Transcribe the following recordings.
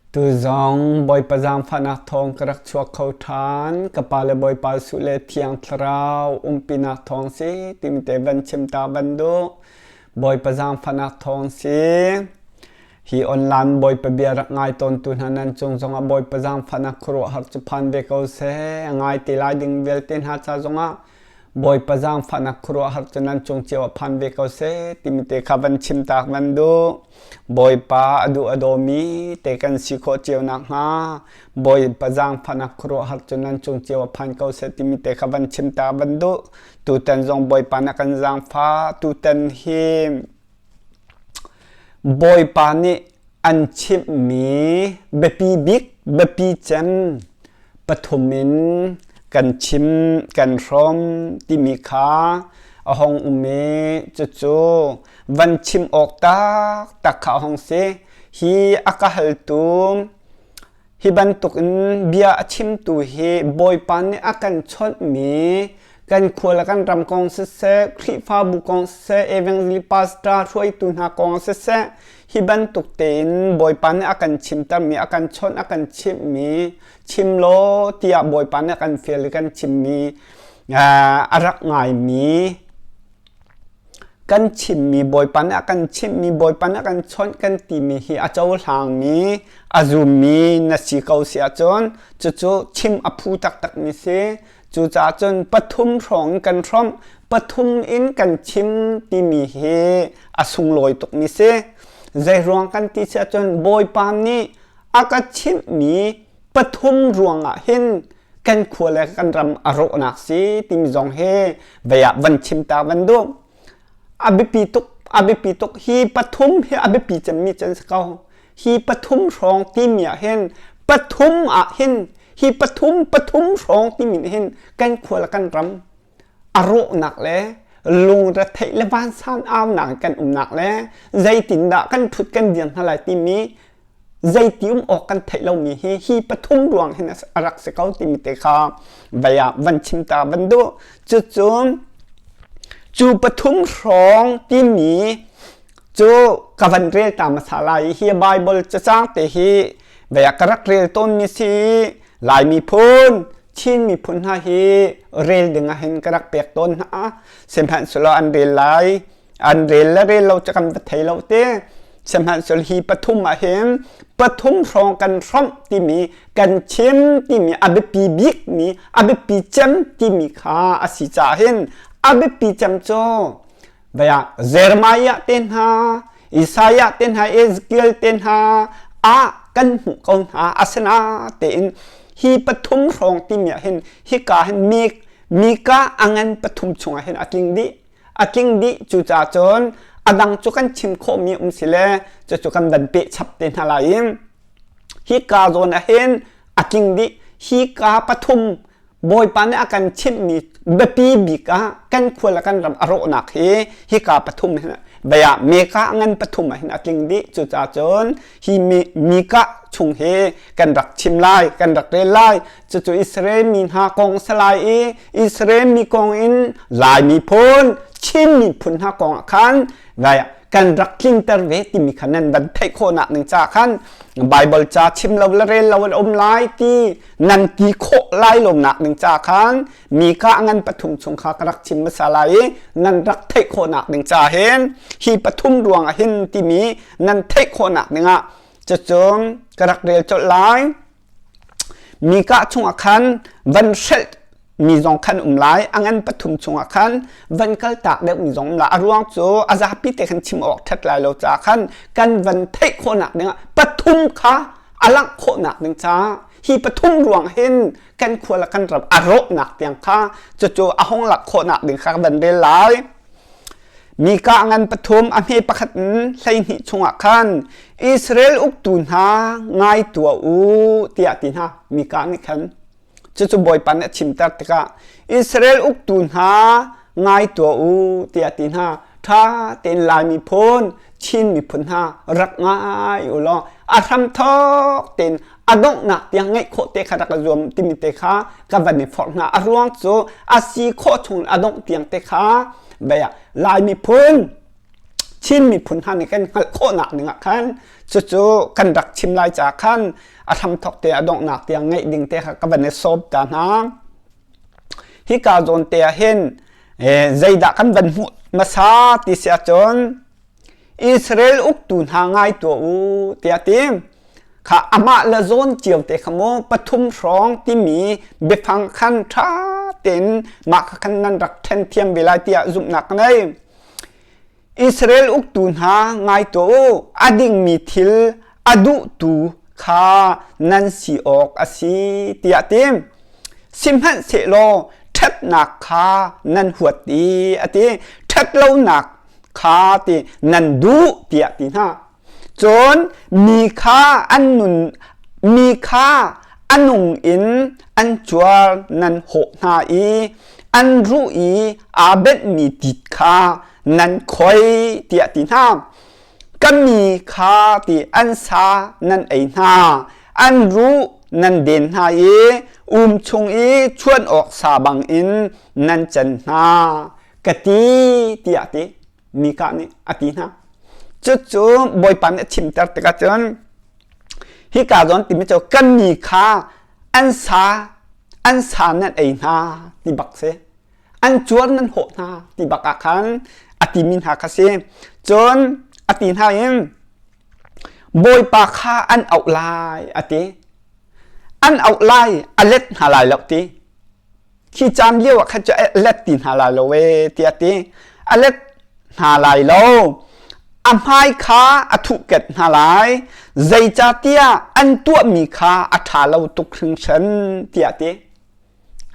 Tuzong Bawipa zaangfahnak thawng ka rak chuak kho ṭhan. Ka pa le Bawipa Jesuh le Thiang Thlarau umpinak thawng si timi te van chim ta van duh. Bawipa zaangfahnak thawng si. Hi online Bawipa bia rak ngai tawntu hna nan cung zongah Bawipa zaangfahnak khuaruahhar cu phan ve ko seh. A ngai te lai ding vialte hna ca zongah Bawipa zaangfahnak khuaruahhar cu nan cung cio ah phan ve ko seh timi te kha van chim tak van duh. Bawipa a duh a dawmi te kan si khawh cio nakhnga Bawipa zaangfahnak khuaruahhar cu nan cung cio ah phan ko seh timi te kha van chim ta van duh. Tutan zong Bawipa na kan zaangfah. Tutan hi Bawipa nih an chimhmi biapi bik, biapi cem pathum in kan chim, kan hrawm timi kha a hong um i cucu van chim awk taktak kha a hong si. Hi a ka haltu Hi bantukin bia a chimtu hi Bawipa nih a kan chawnhmi kan khua le kan ram kong siseh, Khrihfabu kong siseh, evangelist pastor hruaitu hna kong siseh, hi bantuk tein Bawipa nih a kan chimtermi, a kan chawnh, a kan chimhmi, chim law tiah Bawipa nih a kan fial i kan chimmi a rak ngaimi Kan chimmi Bawipa nih a kan chimhmi Bawipa nih a kan chawnh kan timi hi a cohlangmi a zummi na si ko si ahcun cucu chim a phu taktakmi si. Cucaah cun pathum hrawng kan hrawmh, pathum in kan chim timi hi a sunglawi tukmi si. Zeiruang kan ti si ahcun Bawipa nih a ka chimhmi pathum ruangah hin kan khua le kan ram a rawhnak si timi zong hi vei ah van chim ta van duh. A biapi tuk, a biapi tuk. Hi pathum hi a biapi cemmi cu an si ko. Hi pathum hrawng timi ah hin pathum ah hin hi pathum pathum hrawng timi nih hin kan khua le kan ram a rawhnak le lungretheih le vansan aunak kan umnak le zeitindah kan ṭhut kan dir hna lai timi zeiti um awk kan theih lomi hi hi pathum ruang hin a rak si ko timi te kha vei ah van chim ta van duh. Cucu cu pathum hrawng timi cu ka van rel ta hmasa lai i hi Bible cacang te hi vei ah ka rak rel tawnmi si. Lai miphun, Chin miphun hna hi rel ding ah hin ka rak pek tawn hna. Sihmanhsehlaw an rel lai, an rel le rel lo cu kan va thei lo te. Sihmanhsehlaw hi pathum ah hin pathum hrawng kan hrawmh timi, kan chim timi a biapi bikmi, a biapi cem timi kha a si caah hin a biapi cem cu vei ah Jeremiah te hna, Isaiah te hna, Ezekiel te hna ah kan hmuh ko hna. Asinain hi pathum hrawng timi ah hin hika hin Mika a ngan pathum chungah hin a tling dih. A tling dih. Cucaah cun a dang cu kan chim khawhmi um si le cucu kan van peh chap te hna lai i hika zawn ah hin a tling dih. Hika pathum Bawipa nih a kan chimhmi biapi bik ah kan khua le kan ram a rawhnak hi hika pathum hin bei ah meka ngan pathum ah hin a tling dih. Cucaah cun hi Mika chung hi kan rak chim lai, kan rak rel lai. Cucu Israel mi hna kong si lai i Israel mi kong in Lai miphun, Chin miphun hna kong ah khan vai kan rak tlinter ve timi kha nan van theih khawhnak ning ca khan Bible ca chim lo le rel lo an um lai ti nan ti khawh lai lawmnak ding ca khan Mika ngan pathum chung kha ka rak chim hmasa lai i nan rak theih khawhnak ding ca hin hi pathum ruang ah hin timi nan theih khawhnak ding ah cucun ka rak rel colh lai. Mika chungah khan van hrelh mi zong khan um lai, a ngan pathum chungah khan van kaltak deuh mi zong um lai. A ruang cu a zapi te khan chim awk ṭhat lai lo caah khan kan van theih khawhnak dingah pathum kha a langh khawhnak ding caah hi pathum ruang hin kan khua le kan ram a rawhnak tiang kha cucu a hong lak khawhnak ding kha kan van rel lai. Mika ngan pathum a hme pakhat in 12 chungah khan Israel uktu hna ngai tuah u tiah ti hna. Mika nih khan cucu Bawipa nih a chimter tikah Israel uktu hna ngai tuah u tiah ti hna. Ṭha tein Lai miphun, Chin miphun hna rak ngai u law a hramthawk tein a donghnak tiang ngeih khawh te kha rak i zuam timi te kha ka van i forh hna. A ruang cu a si khawh chung a dongh tiang te kha bia Lai miphun, Chin miphun hna nih kan hngalh khawhnak ding ah khan. Cucu kan rak chim lai ca khan a hramthok te a donghnak tiang ngeih ding te kha ka van i sawm ta hna. Hika zawn te ah hin zeidah kan van hmuh hmasa ti si ahcun Israel uktu hna ngai tuah u tiah ti. Kha amah le zawn cio te kha mu pathum hrawng timi biafang khan ṭha tein mah kha khan nan rak ṭhen thiam ve lai tiah zumhnak ka ngei. Israel uktu hna ngai tuah u, a dingmi thil a duhtu kha nan si awk a si tiah ti. Sihmanhsehlaw ṭhatnak kha nan huat i a ti. Ṭhatlonak kha ti nan duh tiah ti hna. Cun mi kha an nun mi kha a nung in an cuar nan hawh hna i an ruh i aa benhmi tit kha nan khoi tiah ti hna. Ka mi kha ti an sa nan ei hna, an ruh nan den hna i um chung i chuan awk sa bangin nan can hna, ka ti tiah ti. Mikah nih a ti hna. Cucu Bawipa nih a chimter tikah cun hika zawn timi cu kan mi kha an sa an sa nan ei hna ti bak si. An cuar nan hawh hna ti bak ah khan a timi hna kha si. Cun a ti hna in Bawipa kha an auh lai a ti. An auh lai a let hna lai lo ti. Khi caan lio ah khan cu a let ti hna lai lo ee tiah a ti. A let hna lai lo. A hmai kha a thuhket hna lai. Zeicahtiah an tuahmi kha a ṭha lo tuk hringhran tiah a ti.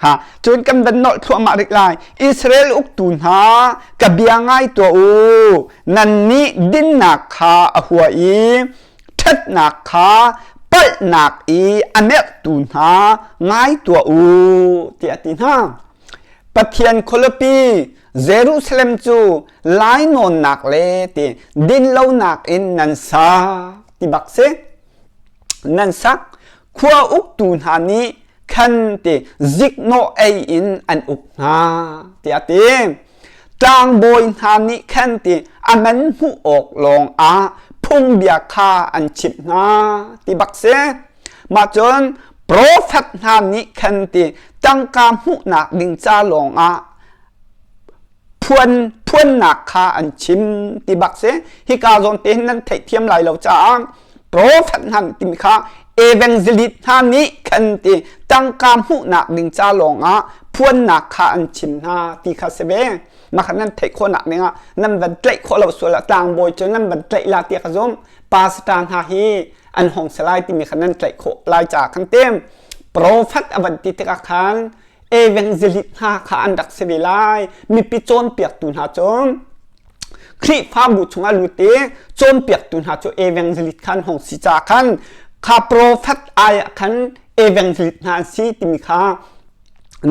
Ha, cun kan van nolh thluahmah rih lai. Israel uktu hna, ka bia ngai tuah u. Nannih dinnak kha a hua i ṭhatnak kha palhnak i a merhtu hna ngai tuah u tiah a ti hna. Pathian khualipi Jerusalem cu lainawnnak le ti dinlonak in nan sa ti bak si. Nan sak khua uktu hna nih khan ti ziknawh ei in an uk hna tiah a ti. Tlangbawi hna nih khan ti a man hmuh awk lawng ah phungbia kha an chimh hna ti bak si. Mah cun profet hna nih khan ti tangka hmuhnak ding ca lawng ah phuan phuannak kha an chim ti bak si. Hika zawn te hin nan theihthiam lai lo caah profet hna timi kha evangelist hna nih khan ti tangka hmuhnak ding ca lawng ah phuannak kha an chim hna ti kha si ve. Mah kha nan theih khawhnak ding ah nan van tlaih khawh lo sual ah tlangbawi cu nan van tlaih la ti ka zumh. Pastor hna hi an hong si lai timi kha nan tlaih khawh lai ca khan tim. Profet a van ti tikah khan evangelist hna kha an rak si ve lai. Mipi cawnpiaktu hna cu Khrihfabu chungah lut i cawnpiaktu hna cu evangelist kha an hung si caah khan kha profet ai ah khan evangelist hna an si timi kha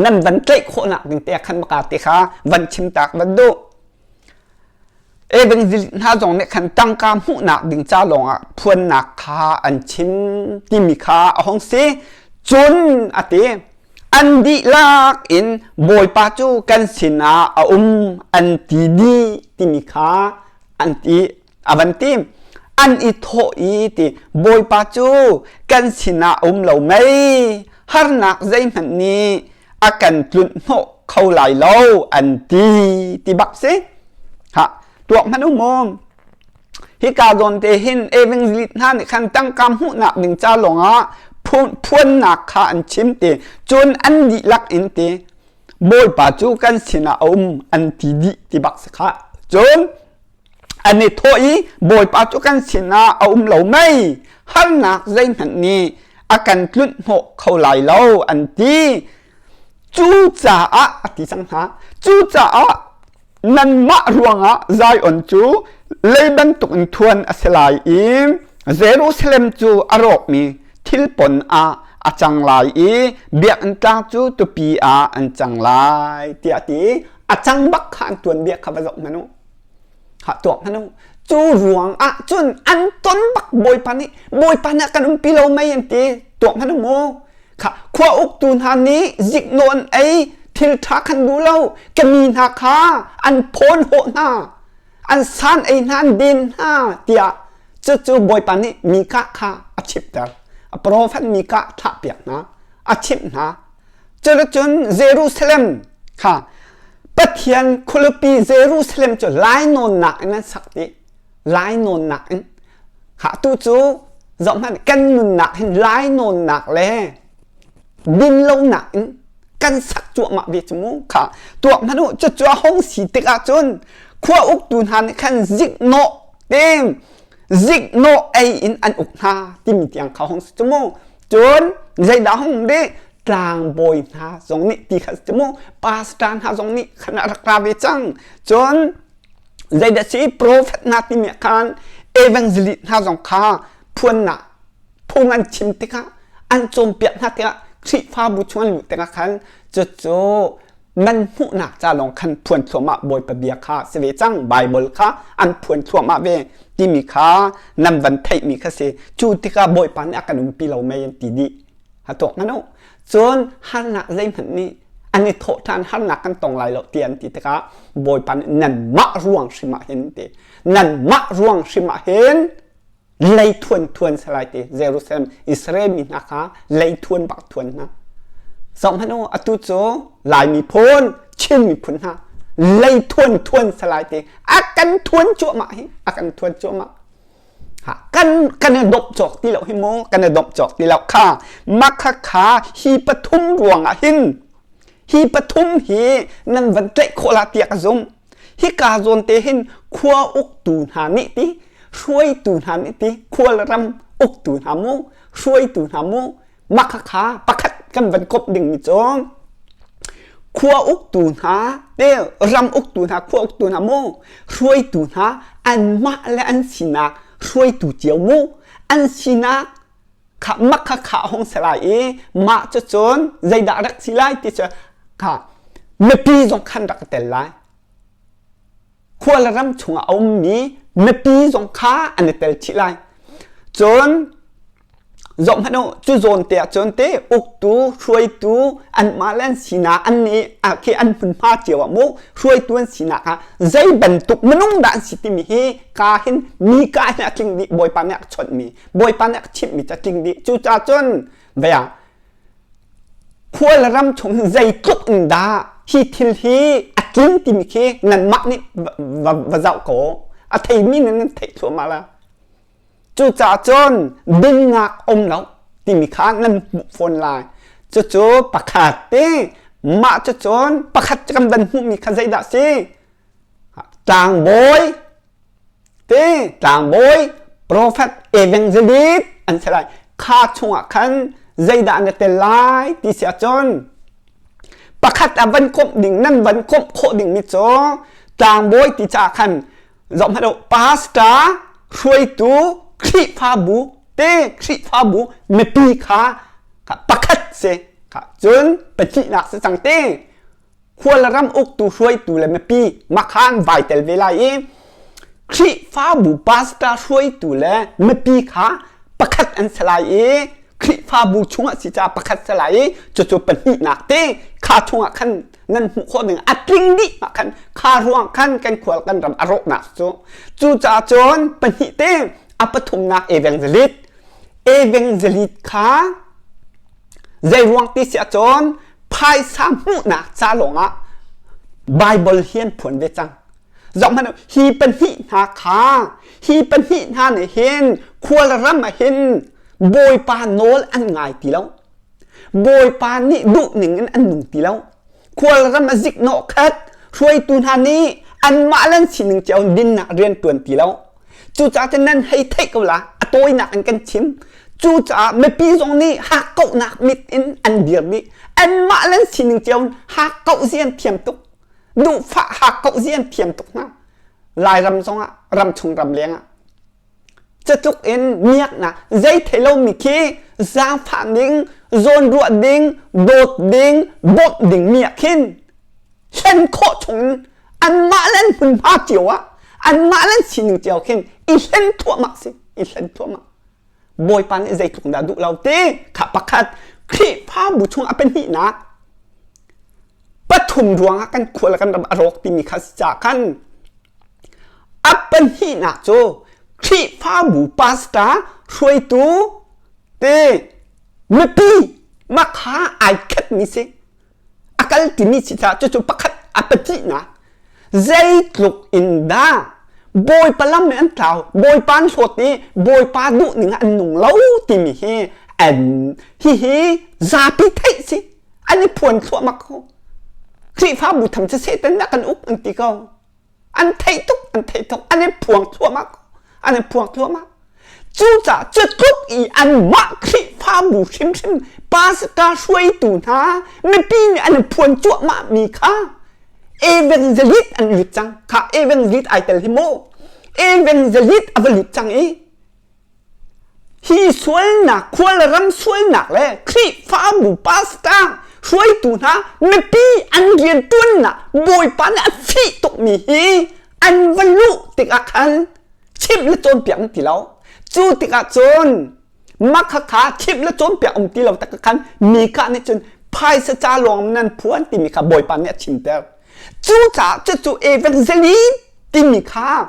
nan van tlaih khawhnak ding te khan maka te kha van chim tak van duh. Evangelist hna zong nih khan tangka hmuhnak ding ca lawngah phuannak kha an chim timi kha a hung si. Cun a ti an dihlak in Bawipa cu kan sinah a um an ti dih timi kha an ti a van ti an i thawh i ti Bawipa cu kan sinah a um lo mei harnak zeihmanh nih a kan tlunh hnawh kho lai lo an ti ti bak si ha tuak hmanh u mu Hika zawn te hin evangelist hna nih khan tangka hmuhnak ding ca lawngah phuannak kha an chim ti cun an dihlak in ti Bawipa cu kan sinah a um an ti dih ti bak si kha cun an i thawh i Bawipa cu kan sinah a um lo mei harnak zeihmanh nih a kan tlunh hnawh kho lai lo an ti cucaah a ti cang hna cucaah nanmah ruangah Zion cu lei bantukin thuan a si lai i Jerusalem cu a rawkmi thilpon ah a cang lai i biakinn tlang cu tupi ah an cang lai tiah a ti a cang bak kha an tuanbia kha va zoh hmanh u ha tuak hmanh u cu ruang ah cun an ton bak bawipa nih bawipa nih a kan umpi lo mei an ti tuak hmanh u mu Kha khua uktu hna nih ziknawh an ei, thil ṭha khan duh lo, ka mi hna kha an phawn hawh hna, an san ei hna, an den hna, tiah. Cucu Bawipa nih Mikah kha a chimhter. A profet Mikah thlahpiak hna, a chimh hna. Cuticun Jerusalem kha Pathian khualipi Jerusalem cu lainawnnak in an sak dih. Lainawnnak in. Kha tu cu zohhmanh kan nunnak hin lainawnnak le dinlonak in kan sak cuahmah ve cu mu kha tuak hmanh u cucu a hung si tikah cun khua uktu hna nih khan ziknawh te ziknawh ei in an uk hna timi tiang kha hung si cu mu cun zeidah hung dih tlangbawi hna zong nih ti kha si mu pastor hna zong nih khan a rak ra ve cang cun zeidah si prophet hna timi ah khan evangelist hna zong kha phuannak phung an chim tikah an cawnpiak hna tikah Khrihfabu chung an luh tikah khan cucu man hmuhnak ca lawng khan phuan thluahmah Bawipa bia kha si ve cang Bible kha an phuan thluahmah ve timi kha nan van theihmi kha si cu tikah Bawipa nih a kan umpi lo mei an ti dih ha tuak hmanh u cun harnak zeihmanh nih an i thawh ṭhan harnak kan tong lai lo ti an ti tikah Bawipa nih nanmah ruang hrim ah hin ti nanmah ruang hrim ah hin leithuan thuan salai ti Jerusalem Israel mi hna kha leithuan bak thuan hna zoh hmanh u atu cu Lai miphun Chin miphun hna leithuan thuan salai ti a kan thuan cuahmah hi a kan thuan cuahmah ha kan kan i dawp cawk ti lo hi mu kan i dawp cawk ti lo kha makha kha hi pathum ruang ah hin hi pathum hi nan van tlaih khawh la tiah ka zumh Hika zawn te hin khua uktu hna nih ti hruaitu hna nih ti khualram uktu hna mu hruaitu hna mu mah khakha pakhat kan van kop dingmi cu khua uktu hna te ram uktu hna khua uktu hna mu hruaitu hna anmah le an sinak hruaitu cio mu an sinak kha mak kha kha hong si lai i mah cu cun zeidah rak si lai ti cu kha mipi zong khan rak tel lai khua le ram chungah a ummi mipi zong kha an i tel chih lai cun zoh hmanh u cu zawn te ah cun te uktu hruaitu anmah le an sinak an nih khi an hmunhma cio ah mu hruaitu an sinak ah zei bantuk minung dah an si timi hi ka hin mi ka hin a tling dih bawipa nih a chawnhmi Bawipa nih a chimhmi cu a tling dih. Cucaah cun bia khual ram chung hin zeitluk in dah hi thil hi a tling timi khi nanmah nih va, va zoh ko. A theimi nih nan theih thluahmah la. Cucaah cun dinnak um lo timi kha nan hmuh fawn lai. Cucu pakhat te mah cucun pakhat kan van hmuhmi kha zeidah si? Tlangbawi Te tlangbawi profet evangelist an si lai. Kha chungah khan zeidah na tel lai ti si ahcun pakhat a van komh ding nan van komh khawh dingmi cu tlangbawi ti caah khan zoh hmanh u pastor hruaitu Khrihfabu te Khrihfabu mipi kha pakhat si cun pahnihnak si cang te khualram uktu hruaitu le mipi makhan vai tel ve lai i Khrihfabu pastor hruaitu le mipi kha pakhat an si lai i Khrihfabu chungah si caah pakhat si lai i cucu pahnihnak te kha chungah khan nan hmuh khawh ding a tling dih ah khan kha ruang khan kan khual kan ram a rawhnak cu cucaah cun pahnih te a pathumnak evangelist evangelist kha zei ruang ti si ahcun phaisa hmuhnak ca lawngah Bible hi an phuan ve cang. Zohhmanh u, hi pahnih hna kha hi pahnih hna nih hin khualram ah hin Bawipa nawl an ngai ti lo. Bawipa nih duh ning in an nung ti lo. Khualram a ziknawh khat hruaitu hna nih anmah le an sining cio in dinnak rian ṭuan ti lo. Cucaah cun nan hei theih ko la, a tawinak in kan chim. Cucaah mipi zong nih hakkauhnak mit in an dir dih. Anmah le an sining cio in hakkauh zi an thiam tuk. Duhfah hakkauh zi an thiam tuk hna. Lairam zongah, ramchung ramleng ah. Catluk in miaknak zei thei lomi khi zaangfah ding, zawnruah ding, dawt ding, bawmh ding mi ah khin hlen khawh chungin anmah le an hmunhma cio ah anmah le an sining cio khin i hlen thluahmah si i hlen thluahmah Bawipa nih zeitluk dah duh lo ti kha pakhat Khrihfabu chung a pahnihnak pathum ruangah kan khua le kan ram a rawk timi kha si caah khan a pahnihnak cu. Khrihfabu pastor hruaitu te mipi makha ai khatmi si a kal timi si caah cucu pakhat a pahnihnak zeitluk in dah Bawipa lam in an tlau Bawipa an hlawt i Bawipa duh ning ah an nung lo timi hi an hihi zapi theih si an i phuan thluahmah ko Khrihfabu tham cu Satan nih a kan uk an ti ko an theih tuk an theih tuk an i phuang thluahmah an i phuang thluahmah cucaah cu tluk i anmah Khrihfabu hrimhrim pastor hruaitu hna mipi nih an i phuan cuahmah mi kha evangelist an lut cang kha evangelist ai tel hi mu evangelist a va lut cang i Hi sualnak, khualram sualnak le Khrihfabu pastor hruaitu hna mipi an rianṭuannak Bawipa nih a fih tukmi hi an va luh tikah khan chimh le cawnpiak um ti lo. Cu tikah cun mah khakha chimh le cawnpiak um ti lo tak khan Mikah nih cun phaisa ca lawng nan phuan timi kha Bawipa nih a chimter. Cucaah cucu evangelist timi kha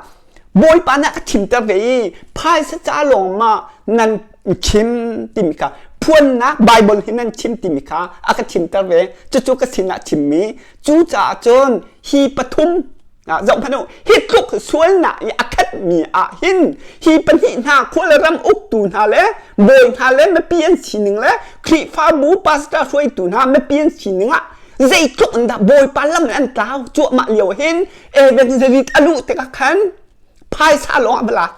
Bawipa nih a ka thimter ve i phaisa ca lawng ma nan chim timi kha phuannak Bible hi nan chim timi kha a ka thimter ve. Cucu ka sinah chimmi. Cucaah cun hi pathum zoh hmanh u hi tluk sualnak i a khatmi ah hin hi pahnih hna khua le ram uktu hna le bawi hna le mipi an sining le Khrihfabu pastor hruaitu hna mipi an sining ah zeitluk in dah Bawipa lam in an tlau cuahmah lio hin evangelist a luh tikah khan phaisa lawng a va lak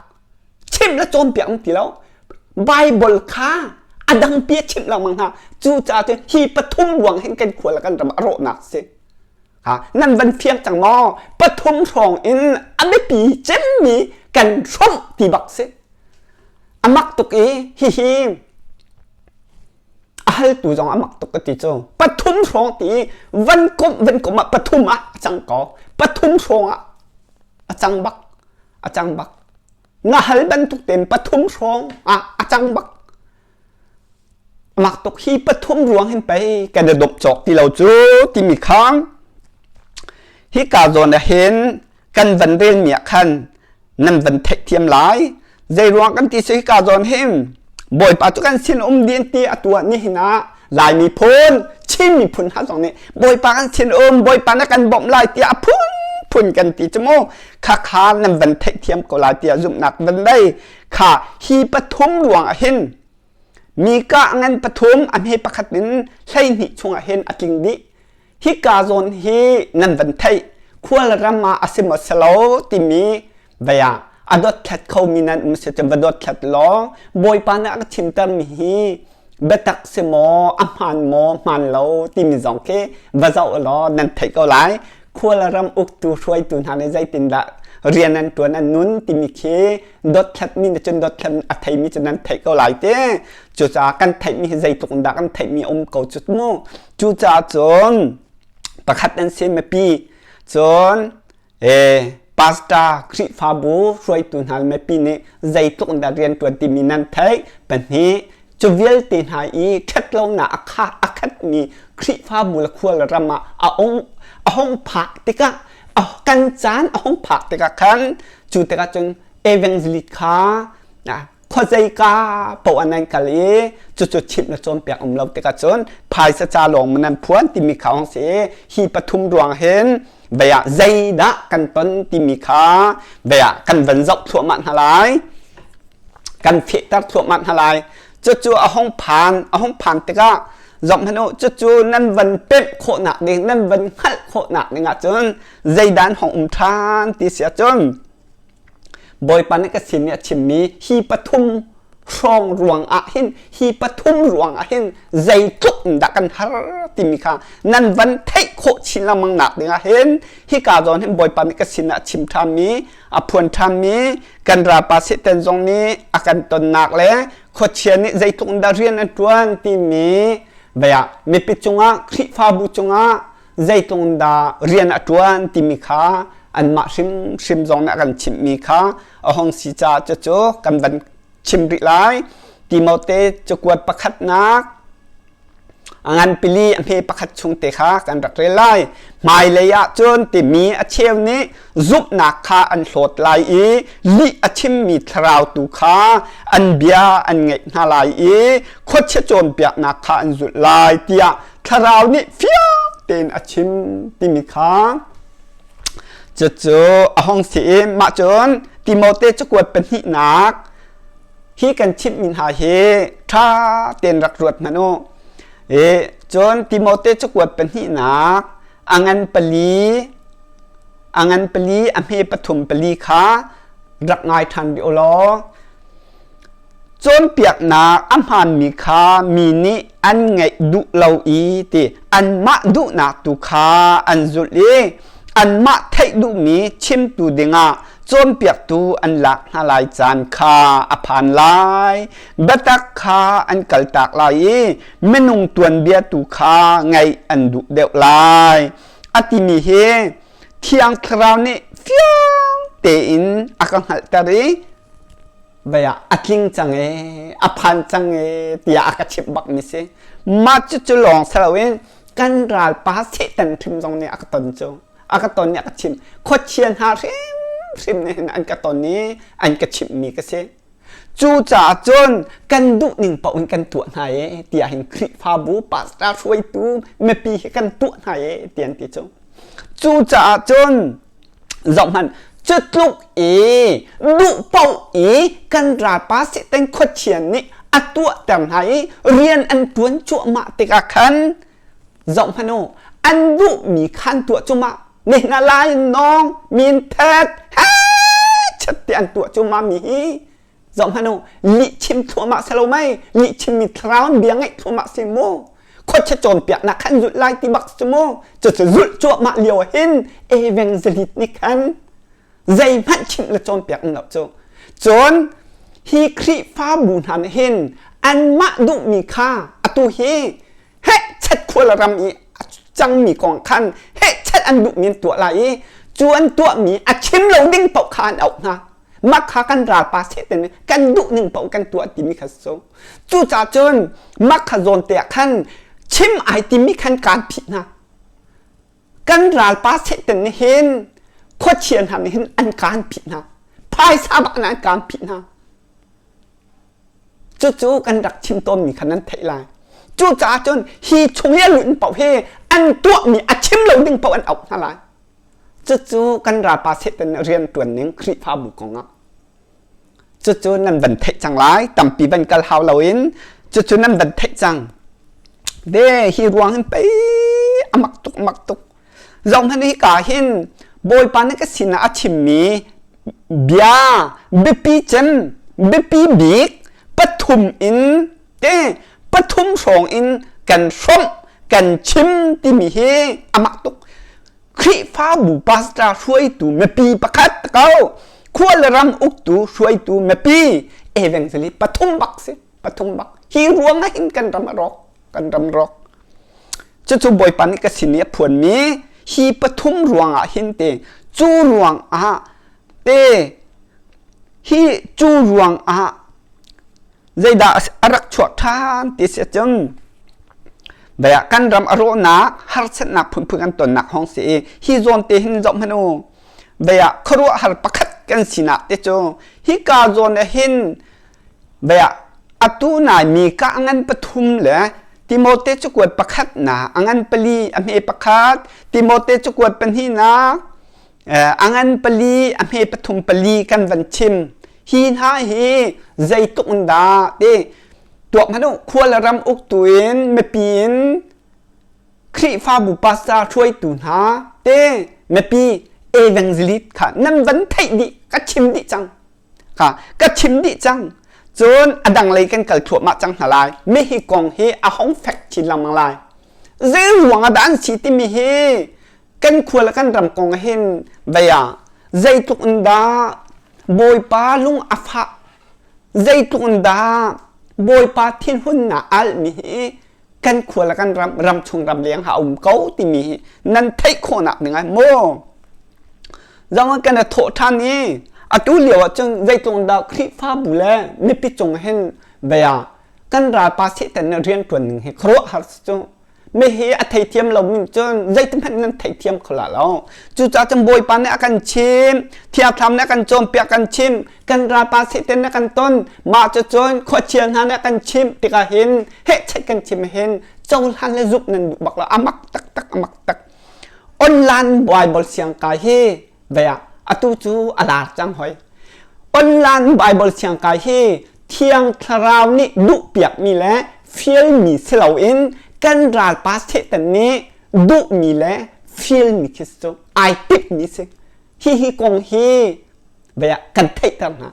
chimh le cawnpiak um ti lo Bible kha a dang pi a chimh lengmang hna cucaah cun hi pathum ruang hin kan khua le kan ram a rawhnak si ha nan van fiang cang maw pathum hrawng in a biapi cemmi kan hrawmh ti bak si a mak tuk i hihi a haltu zong a mak tuk ka ti cu pathum hrawng ti van komh van komh ah pathum ah a cang ko pathum hrawng ah a cang bak a cang bak na hal bantuk tein pathum hrawng ah a cang bak mak tuk hi pathum ruang hin pei kan i dawp cawk ti lo cu timi khang hi ka zawn ah hin kan van rel mi ah khan nan van theihthiam lai zei ruang kan ti si hika zawn hin bawipa cu kan sin um din ti a tuah ni hin ah lai miphun Chin miphun hna zong nih bawipa kan sin um bawipa na kan bawmh lai tiah a phun phun kan ti cu mu kha kha nan van theihthiam ko lai tiah zumhnak van dei kha hi pathum ruang ah hin Mika ngan pathum a hme pakhat in 12 chungah hin a tling dih Hika zawn hi nan van theih khualram ah a si maw si lo timi vei ah a dothlat khomi nan um si cun va dothlat law Bawipa nih a ka chimtermi hi biatak si maw a hmaan maw hmaan lo timi zong khi va zoh law nan theih ko lai. Khualram uktu hruaitu hna nih zeitindah rian an ṭuan an nun timi khi dothlatmi nih cun dothlat a theimi cu nan theih ko lai te. Cucaah kan theihmi hi zeitluk in dah kan theihmi a um ko cu mu. Cucaah cun pakhat an si mipi cun pastor Khrihfabu hruaitu hna mipi nih zeitluk in dah rianṭuan timi nan theih pahnih cu vialte hna i ṭhatlonak a kha a khatmi Khrihfabu le khual ram ah a hung a hung phak tikah kan caan a hung phak tikah khan cu tikah cun evangelist kha khuazeika paoh ah nan kal i cucu chimh le cawnpiak um lo tikah cun phaisa ca lawng nan phuan timi kha hong si i hi pathum ruang hin vei ah zeidah kan ton timi kha vei ah kan van zoh thluahmah hna lai kan fehter thluahmah hna lai cucu a hong phan a hong phan tikah zoh hmanh u cucu nan van pemh khawhnak ding nan van hngalh khawhnak ding ahcun zeidan hong um ṭhan ti si ahcun Bawipa nih ka sin i a chimmi hi pathum hrawng ruang ah hin hi pathum ruang ah hin zeitluk in dah kan har timi kha nan van theih khawh chin lengmang nak ding ah hin hika zawn hin Bawipa nih ka sin ah a chim ṭhanmi a phuan ṭhanmi kan ralpa Satan zong nih a kan tonnak le khuachia nih zeitluk in dah rian an ṭuan timi vei ah mipi cungah Khrihfabu cungah zeitlung dah rian a ṭuan timi kha anmah hrimhrim zong nih a kan chimhmi kha a hung si caah cucu kan van chim rih lai. Timote cakuat pakhatnak. A ngan pili a hme pakhat chung te kha kan rak rel lai. Hmailei ah cun timi a cheu nih zumhnak kha an hlawt lai i lih a chimmi thlarau tu kha an bia an ngaih hna lai i khuachia cawnpiaknak kha an zulh lai tiah thlarau nih fiang tein a chim timi kha cucu a hung si i mah cun Timote cakuat pahnihnak hi kan chimhmi hna hi ṭha tein rak ruat hmanh u. I cun Timote cakuat pahnihnak a ngan pali a ngan pali a hme pathum pali kha rak ngai ṭhan rih u law cawnpiaknak a hmaanmi kha mi nih an ngaih duh lo i ti anmah duhnak tu kha an zulh i anmah theih duhmi chimtu dingah cawnpiaktu an lak hna lai caan kha a phan lai. Biatak kha an kaltak lai i minung tuanbia tu kha ngaih an duh deuh lai. A timi hi Thiang Thlarau nih fiang tein a ka hngalhter i vei ah a tling cang ee, a phan cang ee tiah a ka chimh bakmi si. Mah cucu lawng si loin kan ralpa Satan hrim zong nih a ka ton cu. A ka ton i a ka chimh. Khuachia hna hrimhrim nih hin an ka ton i an ka chimhmi ka si. Cucaah cun kan duhning paoh in kan tuah hna ee tiah hin Khrihfabu pastor hruaitu mipi hi kan tuah hna ee ti an ti cu. Cucaah cun zohhmanh cu tluk i duh paoh i kan ralpa Satan khuachia nih a tuahter hna i rian an ṭuan cuahmah tikah khan zohhmanh u an duhmi khan tuah cuahmah nihin ah lai nawng min thet he chet ti an tuah cuahmah mi hi zohhmanh u lih chim thluahmah si lo mei lih chimmi thlarau an bia ngaih thluahmah si mu khuachia cawnpiaknak khan zulh lai ti bak cu mu cucu zulh cuahmah lio ah hin evangelist nih khan zeihmanh chimh le cawnpiak an lo cu cun hi Khrihfabu hna nih hin anmah duhmi kha atu hi heh chet khual ram i a cangmi kong khan heh chet an duhmi an tuah lai i cu an tuahmi a chim lo ding paoh kha an auh hna mah kha kan ralpa Satan kan duh ning paoh kan tuah timi kha so cucaah cun mah kha zawn te ah khan chim ai timi khan kaan phih hna kan ralpa Satan nih hin khuachia hna nih hin an kaan phih hna phaisa bak in an kaan phih hna Cucu kan rak chim tawnmi kha nan theih lai. Cucaah cun hi chung i a lut paoh hi an tuahmi a chim lo ding paoh an auh hna lai. Cucu kan ralpa Satan rian ṭuan ning Khrihfabu kongah. Cucu nan van theih cang lai. Tampi van kal hau loin cucu nan van theih cang. Ve hi ruang hin pei amak tuk amak tuk. Zohhmanh hi ka hin Bawipa nih ka sinah a chimmi bia biapi cem biapi bik pathum in te pathum hrawng in kan hrawmh kan chim timi hi amak tuk. Khrihfabu pastor hruaitu mipi pakhat ko khua le ram uktu hruaitu mipi evangelist pathum bak si pathum bak hi ruang ah hin kan ram a rawk kan ram rawk Cucu Bawipa nih ka sin i a phuanmi hi pathum ruangah hin te cu ruangah te hi cu ruangah zeidah a rak chuah ṭhan ti si cun baya kan ram a rawhnak harsatnak phunphun kan tonnak hong si i hi zawn te hin zoh hmanh u baya khuaruahhar pakhat kan sinak te cu hika zawn ah hin Bia atu nai mi ka a ngan pathum le Timote cakuat pakhat na a ngan pali a hme pakhat Timote cakuat pahnih na a ngan pali a hme pathum pali kan van chim hi hna hi zeitluk in dah ti tuak hmanh u khua le ram uktu in mipi in Khrihfabu pastor hruaitu hna te mipi evangelist kha nan van theih dih ka chim dih cang Kha ka chim dih cang. Cun a dang lei kan kal thluahmah cang hna lai. Mi hi kong hi a hong fek chin lengmang lai. Zei ruang ah dah an si timi hi kan khua le kan ram kong hin vei ah zeitluk in dah Bawipa lung a fah zeitluk in dah Bawipa thinhunnak almi hi kan khua le kan ram ram chung ram leng ha um ko timi hi nan theih khawhnak ding ah maw zong kan i thawh ṭhan i atu lio ah cun zeitluk dah Khrihfabu le mipi cung hin bia. Kan ralpa Satan nih rian ṭuan ning hi khuaruahhar si cu. Mi hi a theithiam lomi cun zeitihmanh nan theithiam kho la lo. Cucaah cun Bawipa nih a kan chim, Thiangthlam nih a kan cawnpiak kan chim, kan ralpa Satan nih a kan ton, mah cucun khuachia hna nih a kan chimh tikah hin hehchet kan chim hin cohlan le zumh nan duh bak lo. A mak taktak, a mak tak. Online Bible siangkai hi ve ah atu cu a lar cang hoi. Online Bible siangkai hi Thiang Thlarau nih duhpiakmi le fialmi si loin kan ralpa Satan nih duhmi le fialmi khi cu ai timhmi si. Hihi kong hi ve ah kan theihter hna.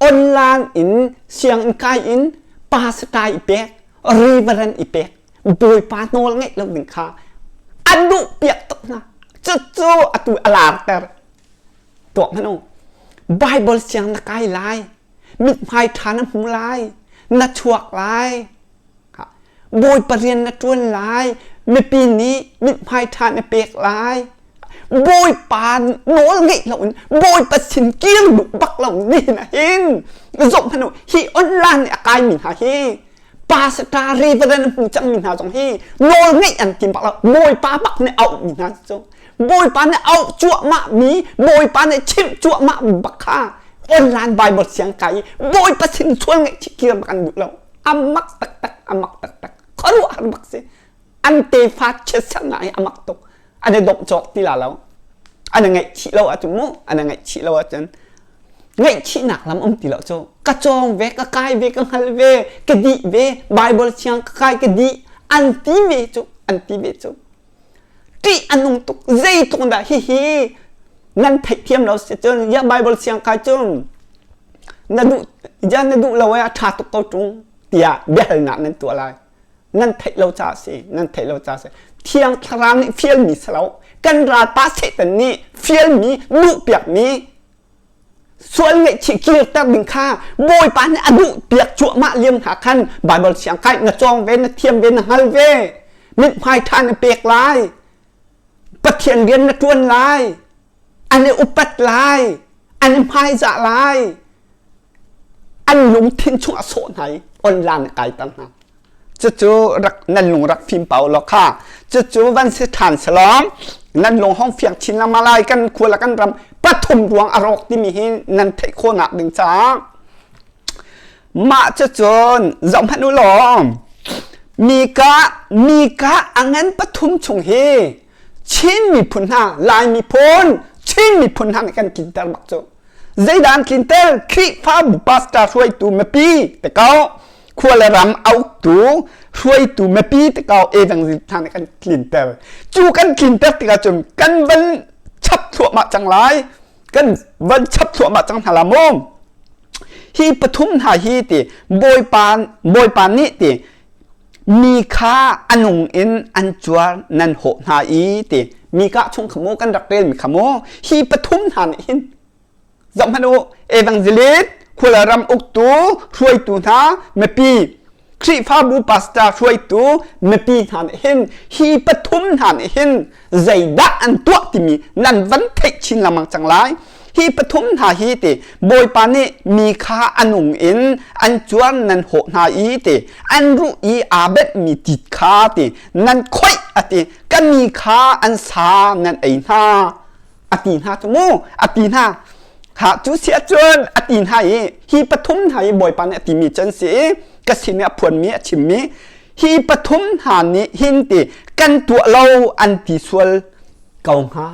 Online in sianginn kai in pastor i pek, reverend i pek, Bawipa nawl ngeih lo ding kha an duh piak tuk hna. Cucu atu a larter. Tuak hmanh u. Bible siang na kai lai. Mithmai ṭha na hmu lai. Na chuak lai. Bawipa rian na ṭuan lai. Mipi nih mithmai ṭha na pek lai. Bawipa nawl ngeih loin Bawipa sin kir duh bak lo ni na hin zoh hmanh u hi online nih a kaimi hna hi pastor reverend hmu cangmi hna zong hi nawl ngeih an tim bak lo Bawipa bak nih auh mi hna cu Bawipa nih auh cuahmah mi Bawipa nih chimh cuahmah bak kha online Bible siang kai i Bawipa sin sual ngeih chih kir bak an duh lo amak taktak amak taktak khuaruahhar bak si an tefa chiatsernak hi amak tuk an i dawmh cawk ti la lo an i ngaihchih lo ahcun mu an i ngaihchih lo ahcun ngaihchihnak lam um ti lo cu ka cawng ve ka kai ve ka hngal ve ka dih ve Bible thiang ka kai ka dih an ti ve cu an ti ve cu ṭih a nung tuk zeitluk dah hihi nan theihthiam lo si cun ya Bible siang kai cun na duh ya na duh lo ai a ṭha tuk ko ṭung tiah biahalnak nan tuah lai nan theih lo caah si nan theih lo caah si thiang thlarau nih fialmi si lo kan ralpa Satan nih fialmi duhpiakmi sual ngaihchih kirter ding kha Bawipa nih a duhpiak cuahmah liam hna khan Bible siang kai na cawng ve na thiam ve na hngal ve mithmai ṭha na pek lai Pathian rian na ṭuan lai an i upat lai an i hmaizah lai an lungthin chung a sawh hna i online a kaiter hna. Cucu rak nan lung rak fim pau law kha cucu van si ṭhan salawm nan lung hong fiang chin lengmang lai kan khua le kan ram pathum ruang a rawk timi hi nan theih khawhnak ding caah mah cucun zoh hmanh u law Mika Mika a ngan pathum chung hi Chin miphun hna Lai miphun Chin miphun hna nih kan tlinter bak cu Zeidah an tlinter? Khrihfabu pastor hruaitu mipi te ko, khua le ram a uktu hruaitu mipi te ko evangelist hna nih kan tlinter. Cu kan tlinter tikah cun kan van chap thluahmah cang lai. Kan van chap thluahmah cang hna la mu. Hi pathum hna hi ti Bawipa Bawipa nih ti mi kha a nung in an cuar nan hawh hna i ti mi ka chung kha mu kan rak rel mi kha mu hi pathum hna nih hin zoh hmanh u evangelist khua ram uktu hruaitu hna mipi Khrihfabu pastor hruaitu mipi hna nih hin hi pathum hna nih hin zeidah an tuah timi nan van theih chin lengmang cang lai Hi pathum hna hi ti Bawipa nih mi kha a nung in an cuar nan hawh hna i ti an ruh i aa benhmi tit kha ti nan khoih a ti ka mi kha an sa nan ei hna a ti hna cu mu a ti hna kha cu si ahcun a ti hna i hi pathum hna hi Bawipa nih a timi cu an si i ka sin i a phuanmi a chimmi hi pathum hna nih hin ti kan tuah lo an ti sual ko hnga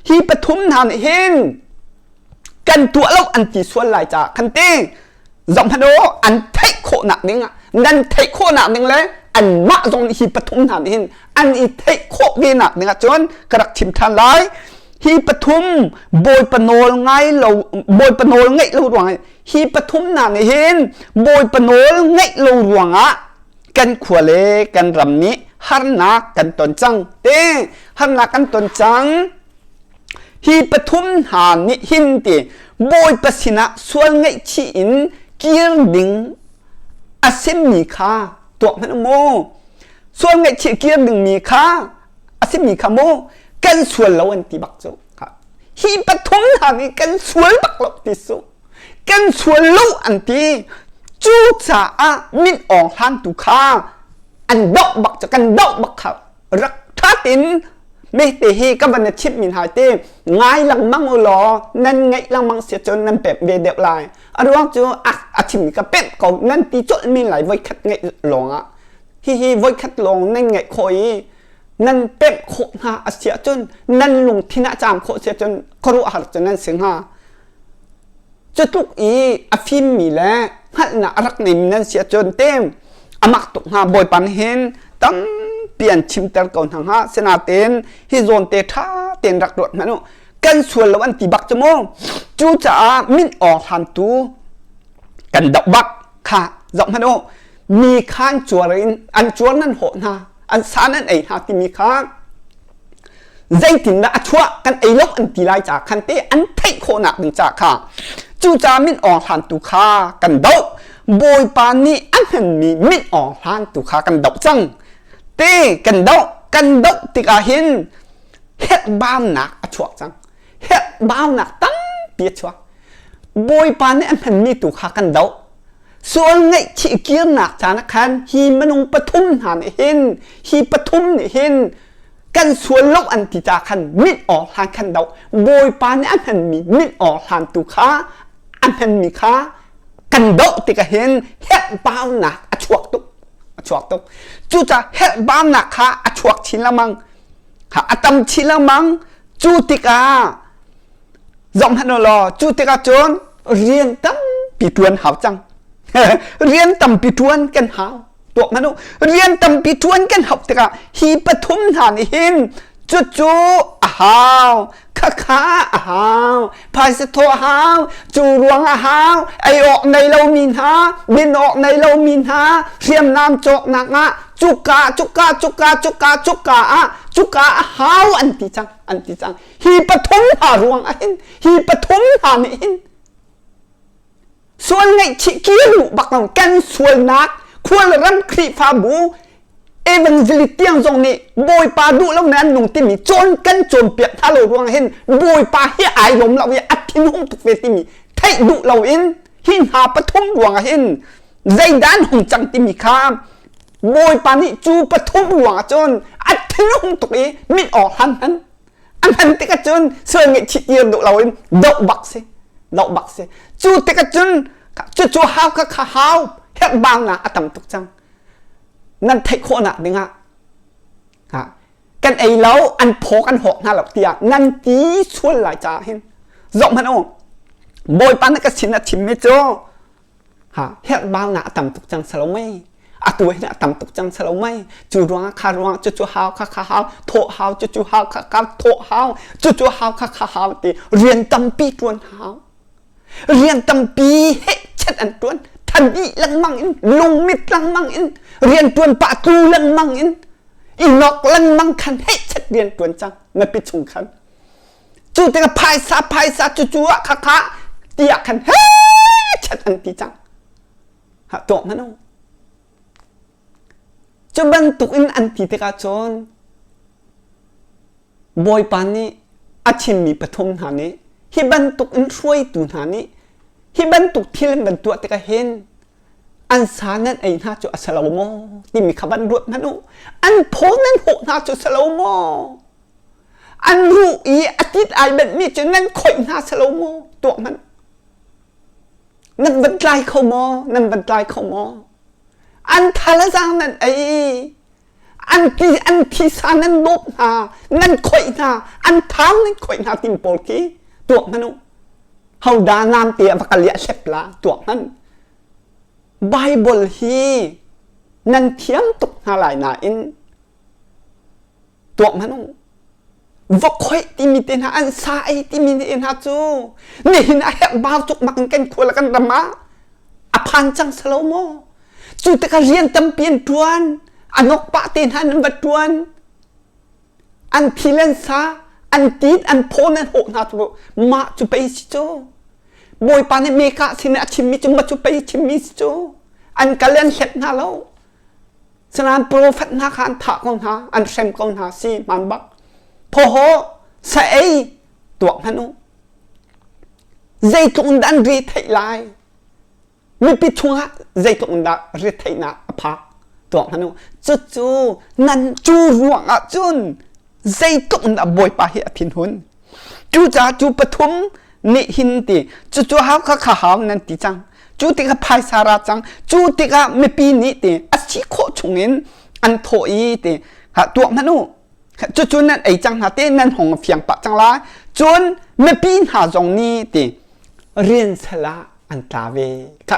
Hi pathum hna nih hin kan tuah lo an ti sual lai caah khan ti zoh hmanh u an theih khawhnak ding ah nan theih khawhnak ding le anmah zong nih hi pathum hna nih hin an i theih khawh ve nak ding ah cun ka rak chim ṭhan lai hi pathum bawipa nawl ngai lo bawipa nawl ngaih lo ruang hi pathum hna nih hin bawipa nawl ngaih lo ruangah kan khua le kan ram nih harnak kan ton cang te harnak kan ton cang hi pathum hna nih hin ti bawipa sinah sual ngaihchih in kir ding a simmi kha tuak hmanh mu sual ngaihchih kir dingmi kha a simmi kha mu kan sual lo an ti bak cu hi pathum hna nih kan sual bak lo ti su kan sual lo an ti. Cucaah min awng hlantu kha an doh bak cu kan doh bak kha rak ṭha tein mehte hi ka van na chimh mi hna te ngai lengmang u law nan ngaih lengmang si cun nan pemh ve deuh lai. A ruang cu a chimmi ka pemh ko nan ti colh men lai voikhat ngaih lawng ah. Hihi voikhat lawng nan ngaih khawh i nan pemh khawh hna a si ahcun nan lungthin ah caam khawh si ahcun khuaruahhar cu nan si hnga. Cu tluk i a fimmi le hngalhnak a rak neimi nan si ahcun te a mak tuk hnga Bawipa nih hin tampi an chimter ko hna hnga. Sinain hi zawn te ṭha tein rak ruat hmanh u. Kan sual lo an ti bak cu mu. Cucaah min awng hlantu kan doh bak kha zoh hmanh u. Mi kha an cuar in an cuar nan hawh hna, an sa nan ei hna timi kha zeitindah a chuah kan ei lo an ti lai ca khan te an theih khawhnak ding ca kha cucaah min awng hlantu kha kan doh bawipa nih a hmanmi min awng hlantu kha kan doh cang te kan doh kan doh tikah hin herhbaunak a chuak cang herhbaunak tampi a chuak bawipa nih a hmanmi tu kha kan doh sual ngaihchih kirnak caan ah khan hi minung pathum hna nih hin hi pathum nih hin kan sual lo an ti ca khan mit awk hlan khan do bawipa nih a hmanmi mit awk hlan tu kha a hmanmi kha kan doh tikah hin herhbaunak a chuak tuk a chuak tuk cucaah herhbaunak kha a chuak chin lengmang a tam chin lengmang cu tikah zoh hmanh u law cu tikah cun rian tampi ṭuan hau cang rian tampi ṭuan kan hau tuak hmanh u rian tampi ṭuan kan hauh tikah hi pathum hna nih hin cucu a hau khakha a hau phaisa thawh a hau cu ruang a hau ei awk nei lomi hna din awk nei lomi hna hriamnam cawknak ah cuka cuka cuka cuka cuka ah cuka a hau an ti cang an ti cang hi pathum hna ruang ah hin hi pathum hna nih hin sual ngaihchih kir duh bak lo kan sualnak khualram Khrihfabu evangelist tiang zong nih Bawipa duh lo na an nung timi cawn kan cawnpiak hna lo ruang hin Bawipa hi ai lawm lo i a thinhung tuk ve timi theih duh lo in hi hna pathum ruang ah hin zeidah an hung cang timi kha Bawipa nih cu pathum ruang ah cun a thinhung tuk i mit awk hlan hman a hman tikah cun sual ngaihchih tir duh loin doh bak si doh bak si cu tikah cun cucu hau kha kha hau herhbaunak a tam tuk cang nan theih khawhnak dingah kan ei lo an phaw kan hawk hna lo tiah nan ti sual lai caah hin zoh hmanh u bawipa nih ka sin a chimmi cu Ha herhbaunak a tam tuk cang salo mei. Atu hin a tam tuk cang salo mei. Cu ruangah kha ruangah cucu hau kha kha hau thawh hau cucu hau kha kha thawh hau cucu hau kha kha hau ti rian tampi ṭuan hau. Rian tampi hehchet an ṭuan. Thadi lengmang in lungmit lengmang in rian ṭuan pah tlu lengmang in i nok lengmang khan hehchet rian ṭuan cang mipi chung khan. Cu tikah phaisa phaisa cucu ah khakha tiah khan he chat an ti cang. Ha tuah hmanh u. Cu bantuk in an ti tikah cun Bawipa nih a chimmi pathum hna nih hi bantuk in hruaitu hna nih hi bantuk thil an van tuah tikah hin an sa nan ei hna cu a si lo maw timi kha van ruat hmanh u an phaw nan hawh hna cu a si lo maw An ruh i a tit ai benhmi cu nan khoih hna selo maw? Tuak hmanh. Nan van tlai kho maw? Nan van tlai kho maw? An thal a zaang nan ei. An ti an thisa nan dawp hna, nan khoih hna, an thau nan khoih hna tim pawl khi tuak hmanh u. Hoda nam te a va kal i a hlep la tuak hmanh. Bible hi nan thiam tuk hna lai nain Tuak hmanh u. Va khoih timi te hna an sa ei timi te hna cu nihin a herh bau tuk mak in kan khua le kan ram ah a phan cang salo maw? Cu tikah rian tampi an ṭuan, a nok pah te hna an va ṭuan. An thi le an sa, an tit, an phaw an hawh hna cu mah cu pei si cu. Bawipa nih meka sin a chimmi cu mah cu pei chimmi si cu. An kal an hlep hna lo. Sinain profet hna kha an thah ko hna, an hrem ko hna si hmaan bak. Phawhaw sa ei tuak hmanh u. Zeitluk in dah an ri theih lai? Mipi chungah zeitluk in dah retheihnak a phak tuak hmanh u. Cucu nan cu ruangah cun zeitluk in dah Bawipa hi a thinhun. Cucaah cu pathum nih hin ti cucu hau kha kha hau nan ti cang. Cu tikah phaisa ra cang. Cu tikah mipi nih ti a si khawh chungin an thawh i ti ha tuak hmanh u. Cucu nan ei cang hna te nan hong fiang pah cang lai. Cun mipi hna zong nih ti rian sal ah an tla ve. Kha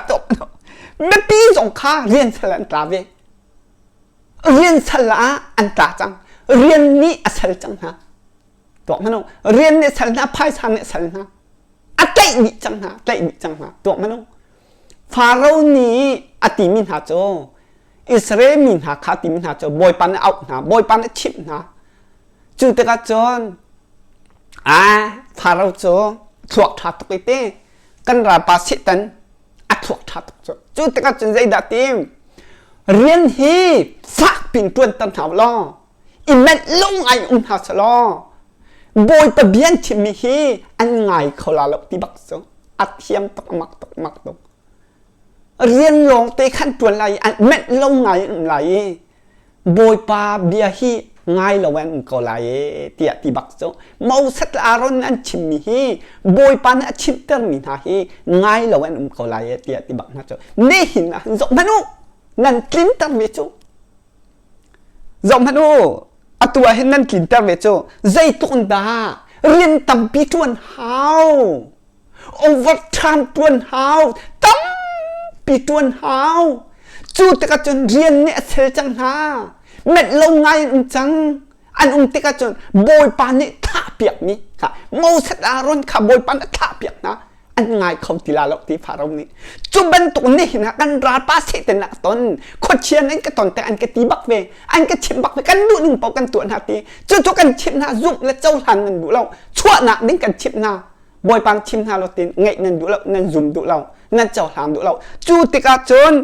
mipi zong kha rian sal an tla ve. Rian sal ah an tla cang. Rian nih a sal cang hna. Tuak hmanh u. Rian nih sal hna, phaisa nih sal hna. A tlaih dih cang hna, tlaih dih cang hna. Tuak hmanh u. Faro nih a timi hna cu Israel mi hna kha timi hna cu Bawipa nih a auh hna, Bawipa nih a chimh hna. Cu tikah cun a Faro cu thluak ṭha tuk i te kan ralpa Satan a thluak ṭha tuk cu. Cu tikah cun zeidah tim? Rian hi fak pin ṭuanter hna u law i manh lo ngai um hna selaw Bawipa bia an chimmi hi an ngai kho la lo ti bak cu a thiam tuk a mak tuk mak tuk. Rian lawng te khan ṭuan lai i an manh lo ngai an um lai i Bawipa bia hi ngai lo an um ko lai e tiah ti bak cu Moses le Aaron an chimmi hi Bawipa nih a chimtermi hna hi ngai lo an um ko lai e tiah ti bak hna cu nihin ah zoh hmanh u nan tlinter ve cu zoh hmanh u atu ah hin nan tlinter ve cu zeitluk in dah rian tampi ṭuan hau overtime ṭuan hau tampi ṭuan hau cu tikah cun rian nih a sel cang hna menh lo ngai an um cang an um tikah cun bawipa nih thlah piakmi kha Moses Aaron kha bawipa nih a thlah piak hna an ngai kho ti la lo ti Pharaoh nih cu bantuk nihin ah kan ralpa Satan a ton khuachia an ka ton te an ka ti bak ve an ka chimh bak ve kan duh ning paoh kan tuah hna ti cu cu kan chimh hna zumh le cohlan nan duh lo chuahnak ding kan chimh hna Bawipa chim hna lo tin ngaih nan duh lo nan zum duh lo nan cohlang duh lo cu tikah cun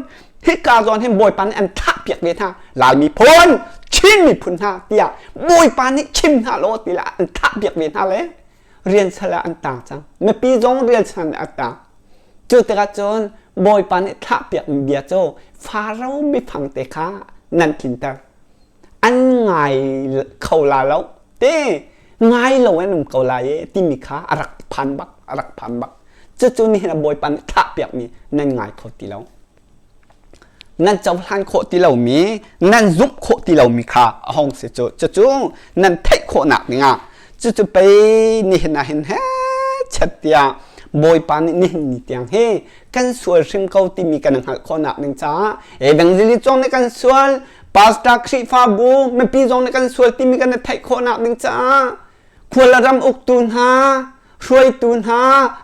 hika zawn hin Bawipa nih an thlah piak ve hna Lai miphun Chin miphun hna tiah Bawipa nih chim hna law ti lah an thlah piak ve hna le rian sal ah an tang cang mipi zong rian sal ah an tang cu tikah cun Bawipa nih thlah piak mi bia cu Faro biafang te kha nan tlinter an ngai kho la lo te ngai lo an um ko lai e timi kha a rak phan bak a rak phan bak cucu nihin a bawipa nih thlah piakmi nan ngai kho ti lo nan cohlan khawh ti lomi nan zumh khawh ti lomi kha a hong si cu cucu nan theih khawhnak dingah cucu pei nihin ah hin he chet tiah bawipa nih nihin ni tiang hi kan sual hrim ko timi kan hngalh khawhnak ding caah evangelist zong nih kan sual pastor Khrihfabu mipi zong nih kan sual timi kan i theih khawhnak ding caah khual ram uktu hna hruaitu hna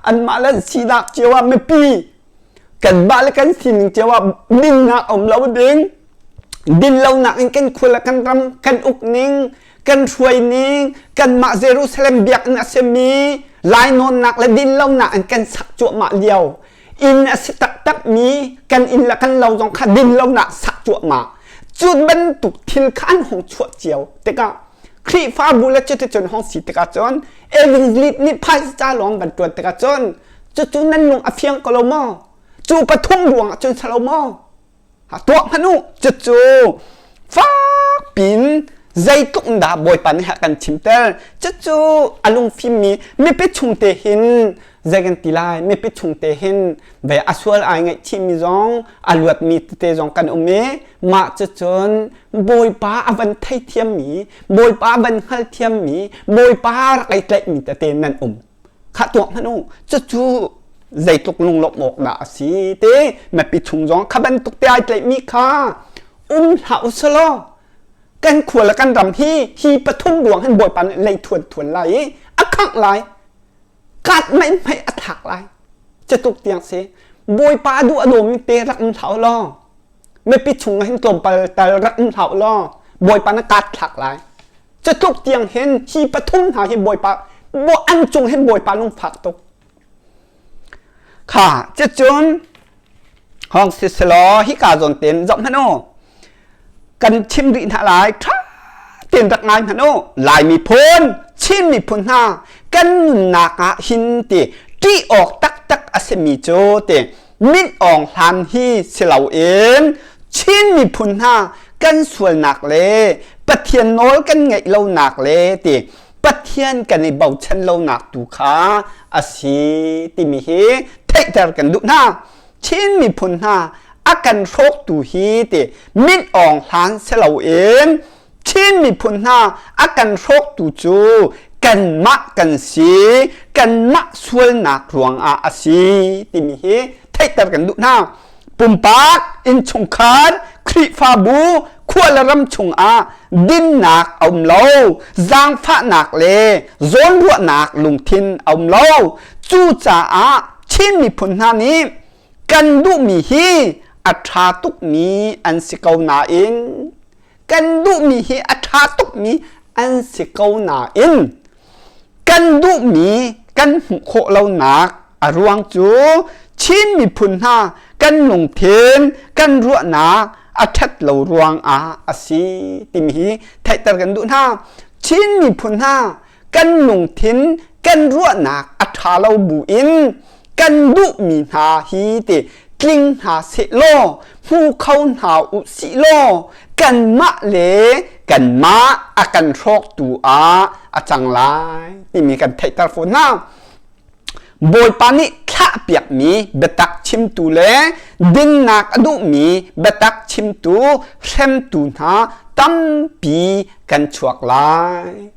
anmah le sinak cio ah mipi kanmah le kan sining cio ah dinnak um lo ding din lonak in kan khual kan ram kan uk ning kan hruai ning kanmah Jerusalem biakinn a simi lainawnnak le dinlonak in kan sak cuahmah lio inn a si taktakmi kan inn le kan lo zong kha dinlonak sak cuahmah cu bantuk thil kha an hung chuah cio tikah Khrihfabu le cuticun hong si tikah cun evangelist nih phaisa ca lawng van ṭuan tikah cun cucu nan lung a fiang ko lo maw cu pathum ruangah cun si lo maw tuah hmanh u cucu fak pin zeitluk in dah Bawipa nih a kan chimter cucu a lungfimmi mipi chung te hin zei kan ti lai mipi chung te hin ve a sual ai ngaihchihmi zong a luatmi tete zong kan um i mah cucun Bawipa a van theithiammi Bawipa a van hngalthiammi Bawipa rak ei tlaihmi tete nan um kha tuak hmanh u cucu zeitluk lunglawmh awk dah a si te mipi chung zong kha bantuk te ai tlaihmi kha um hlah u selaw kan khua le kan ram hi hi pathum ruang hin bawipa nih lei thuan thuan lai i a khangh lai kat mei mei a thlak lai cutuk tiang si bawipa a duh a dawmi te rak um hlah u law mipi chung hin tlawmpal tal rak um hlah u law bawipa na kat thlak lai Cutluk tiang hin hi pathum hna hi Bawipa an cung hin Bawipa lungfak tuk. Kha cucun hong si selaw hika zawn ten zoh hmanh u. Kan chim rih hna lai ṭha tein rak ngai hmanh u. Lai miphun, Chin miphun hna kan nunnak ah hin ti ṭih awk taktak a simi cu ti. Min Aung Hlaing hi si loin Chin miphun hna kan sualnak le Pathian nawl kan ngaih lonak le ti Pathian kan i bochan lonak tu kha a si timi hi theihter kan duh hna. Chin miphun hna a kan hrawktu hi ti Min Aung Hlaing si loin Chin miphun hna a kan hrawktu cu kanmah kan si, kanmah sualnak ruangah a si timi hi theihter kan duh hna. Pumpak, innchungkhar, Khrihfabu, khua le ram chungah dinnak a um lo, zaangfahnak le zawnruahnak lungthin a um lo. Cucaah Chin miphun hna nih kan duhmi hi a ṭha tukmi an si ko nain kan duhmi hi a ṭha tukmi an si ko nain kan duhmi kan hmuh khawh lonak a ruang cu Chin miphun hna kan lungthin kan ruahnak a ṭhat lo ruangah a si timi hi theihter kan duh hna. Chin miphun hna kan lungthin kan ruahnak a ṭha lo bu in kan duhmi hna hi ti tling hna seh law hmu kho hna u sih law kanmah le kanmah a kan hrawktu ah a cang lai timi kan theihter fawn hna. Bawipa nih thlahpiakmi biatak chimtu le dinnak a duhmi biatak chimtu hremtu hna tampi kan chuak lai.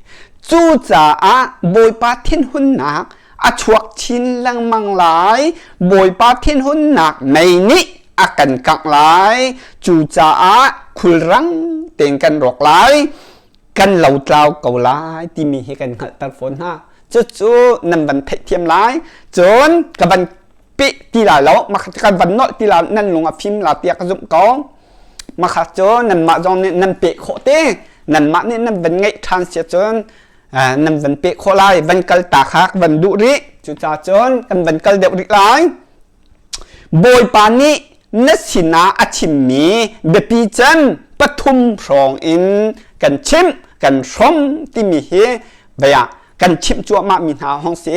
Cucaah Bawipa thinhunnak a chuak chin lengmang lai. Bawipa thinhunnak mei nih a kan kangh lai. Cucaah khulrang tein kan rawk lai. Kan lotlau ko lai timi hi kan hngalhter fawn hna. Cucu nan van theihthiam lai. Cun ka van peh ti lai lo. Ka van nolh ti lai nan lung a fim la tiah ka zumh ko. Makha cu nanmah zong nih nan peh khawh te. Nanmah nih nan van ngeih ṭhan si cun nan van peh khawh lai. Van kal ta kha ka van duh rih. Cucaah cun kan van kal deuh rih lai. Bawipa nih na sinah a chimmi biapi cem pathum hrawng in kan chimh, kan hrawm timi hi vei ah kan chimh cuahmah mi hna hong si.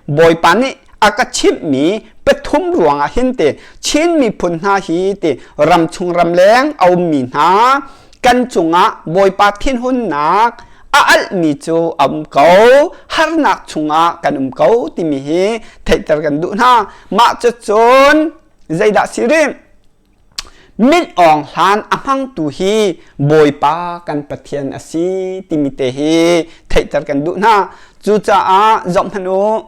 Bawipa nih a ka chimhmi pathum ruangah hin te Chin miphun hna hi te ramchung ramleng a ummi hna kan cungah Bawipa thinhunnak a alhmi cu a um ko, harnak chungah kan um ko timi hi theihter kan duh hna. Mah cucun zeidah si rih? Mit awng hlan a hmangtu hi Bawipa kan Pathian a si timi te hi theihter kan duh hna. Cucaah zohhmanh u,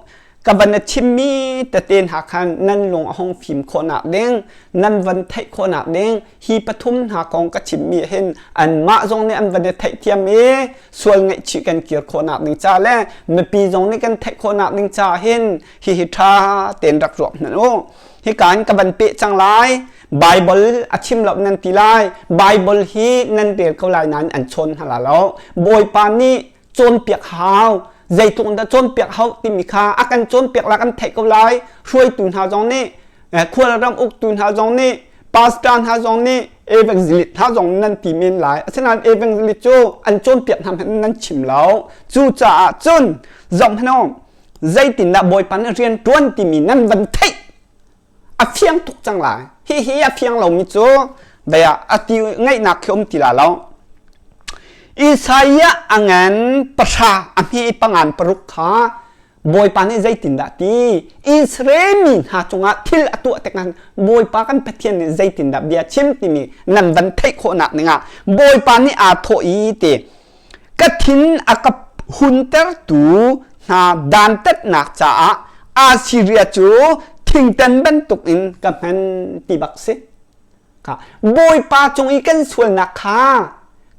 ka van na chimmi tete hna khan nan lung a hung fim khawhnak ding, nan van theih khawhnak ding, hi pathum hna kong ka chimmi hin anmah zong nih an van i theihthiam i sual ngaihchih kan kir khawhnak ding ca le mipi zong nih kan theih khawhnak ding ca hin hihi ṭha tein rak ruak hmanh u. Hika in ka van peh cang lai. Bible a chim lo nan ti lai. Bible hi nan rel ko lai nain an chawn hna la lo. Bawipa nih cawnpiak hau zeitluk in dah cawnpiak hau timi kha a kan cawnpiak la kan theih ko lai. Hruaitu hna zong nih khualram uktu hna zong nih pastor hna zong nih evangelist hna zong nan ti men lai. Asinain evangelist cu an cawnpiak hna hmanh nan chim lo. Cucaah cun zohhmanh u zeitindah Bawipa nih rian ṭuan timi nan van theih a fiang tuk cang lai. Hihi a fiang lomi cu bia a ti ngaihnak khi um ti la lo. Isaiah a ngan pahra a hme i pangan paruk kha Bawipa nih zeitindah ti Israel mi hna cungah thil a tuah tikah Bawipa kan Pathian nih zeitindah bia chim timi nan van theih khawhnak dingah Bawipa nih aa thawh i ti Ka thin a ka huntertu hna dantatnak caah Assiria cu thingtan bantukin ka hman ti bak si. Kha Bawipa cung i kan sualnak kha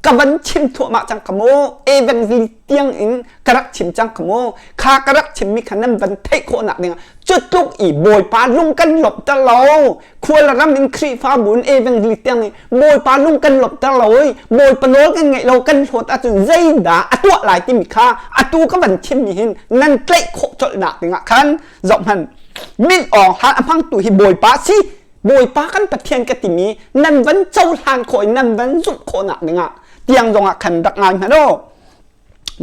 ka van chim thuahmah cang ka mu evangelist tiang in ka rak chim cang ka mu kha ka rak chimmi kha nan van theih khawhnak dingah cu tluk i Bawipa lung kan lawmhter lo khual ram in Khrihfabu in evangelist tiang nih Bawipa lung kan lawmhter lo i Bawipa nawl kan ngaih lo kan hlawt ahcun zeidah a tuah lai timi kha atu ka van chimmi hin nan tlaih khawh colhnak dingah khan zohhmanh min awng hlan a hmangtu hi Bawipa si Bawipa kan Pathian ka timi nan van cohlan khawh in nan van zumh khawhnak dingah tiang zongah khan rak ngai hmanh u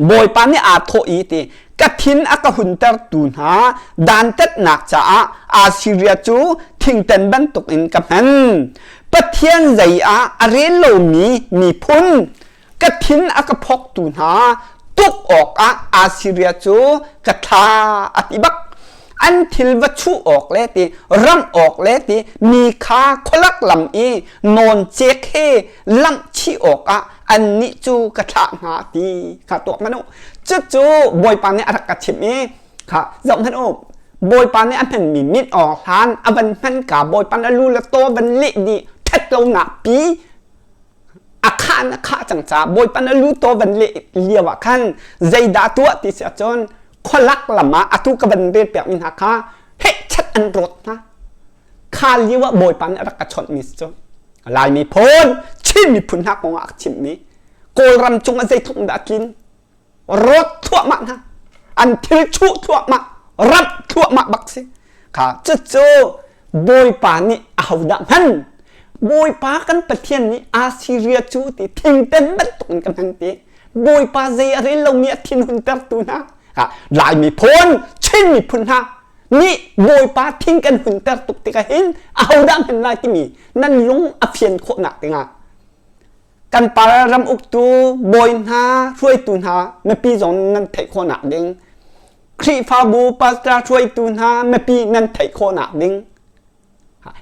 Bawipa nih aa thawh i ti ka thin a ka huntertu hna dantatnak caah Assiria cu thingtan bantuk in ka hman. Pathian zei ah a rel lomi miphun ka thin a ka phoktu hna tuk awkah Assiria cu ka thla a ti bak. An thil va chuh awk le ti ramh awk le ti mi kha khualak lam i nawn cek he lamh chih awkah annih cu ka thlah hna ti kha tuak hmanh u. Cucu Bawipa nih a rak ka chimh i kha zoh hmanh u. Bawipa nih a hmanmi mit awk hlan a van hman ka Bawipa nih a lu le taw van leh dih ṭhat lonak pi a khah na khah cang caah Bawipa na lu taw van leh lio ah khan zeidah tuah ti si ahcun khualak lam ah atu ka van rel piakmi hna kha heh chat an rawt hna kha lio ah Bawipa nih a rak ka chawnhmi si cu Lai miphun Chin miphun hna kong ah a ka chimhmi Kawlram cung ah zeitluk in dah a tlin rawt thluahmah hna an thil chuh thluahmah ramh thluahmah bak si kha cucu Bawipa nih ahodah hman Bawipa kan Pathian nih Assiria cu ti thingten bantuk in ka hman ti Bawipa zei a rel lomi a thin huntertu hna Lai miphun Chin miphun hna nih Bawipa thin kan hunter tuk tikah hin ahodah hman lai timi nan lung a fian khawhnak dingah kan pa ram uktu bawi hna hruaitu hna mipi zong nan theih khawhnak ding Khrihfabu pastor hruaitu hna mipi nan theih khawhnak ding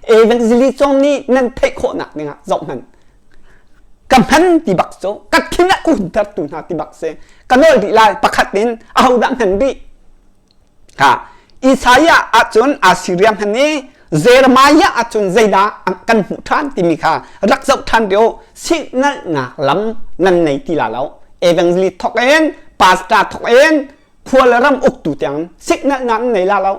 evangelist zong nih nan theih khawhnak ding ah zoh hmanh ka hman ti bak cu ka thin ah ka huntertu hna ti bak si ka nawl rih lai pakhat in ahodah hman rih Ha Isaiah ahcun Assiria hman i Jeremiah ahcun zeidah kan hmuh ṭhan timi kha rak zoh ṭhan rih Signalnak lam nan nei ti la lo. Evangelist thok in, pastor thok in, khua le ram uktu tiang signal nan nei la lo.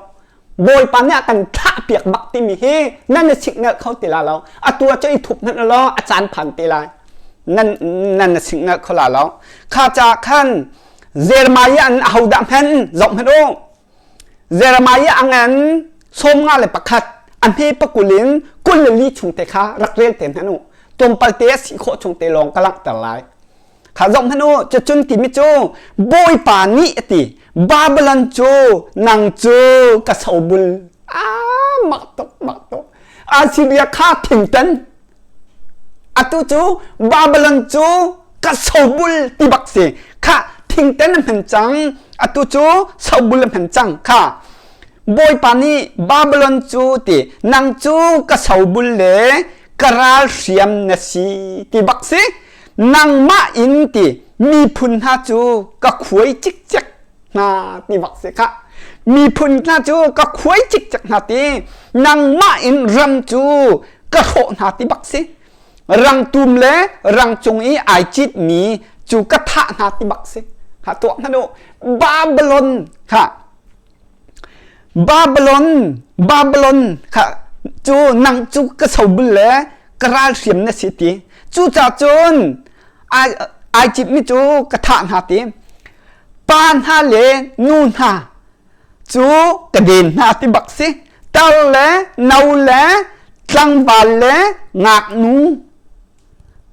Bawipa nih a kan thlah piak bak timi hi nan i signal kho ti la lo. Atu ah cu i thup hmanh law a caan phan te lai. Nan nan i signal kho la lo. Kha ca khan Jeremiah an ahodah hmanh zoh hmanh u. Jeremiah a ngan 51 a hme pakul in 24 chung te kha rak rel te hmanh u. Tlawmpal te a si khawh chung te lawng ka langhter lai. Kha zoh hmanh u, cucun timi cu Bawipa nih a ti, Babylon cu nang cu ka sobul. Ah, mak tuk, mak tuk. Assyria kha thingtan Atu cu Babylon cu ka sobul ti bak si. Kha thingten a hman cang. Atu cu sobul a hman cang. Kha Bawipa nih Babylon cu ti nang cu ka sobul le ka ral hriam na si ti bak si. Nangmah in ti miphun hna cu ka khuai cikcek hna ti bak si kha. Miphun hna cu ka khuai cikcek hna ti nangmah in ram cu ka hrawh hna ti bak si rangtum le rangcung i ai citmi cu ka thah hna ti bak si ha tuah hmanh u Babylon kha Babylon Babylon kha cu nang cu ka sobul le ka ral hriam na si ti cucaah cun ai ai citmi cu ka thah hna ti pa hna le nu hna cu ka den hna ti bak si tar le no le tlangval le ngaknu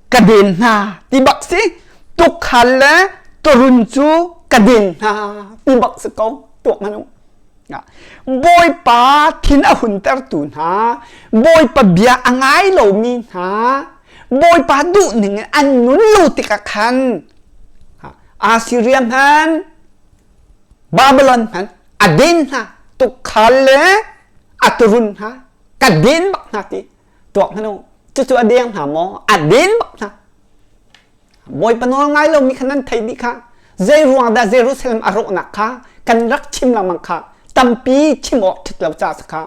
ka den hna ti bak si tukhal le turun cu ka den hna ti bak si ko tuak hmanh Bawipa thin a huntertu hna Bawipa bia a ngai lomi hna Bawipa duh ning in an nun lo tikah khan Assyria hman Babylon hmanh a den hna tukhal le a turun hna ka den bak hna ti tuak hmanh u cucu a deng hna maw a den bak hna Bawipa nawl ngai lomi kha nan theih dih kha zei ruang dah Jerusalem a rawhnak kha kan rak chim lengmang kha tampi chim awk ṭhit lo ca kha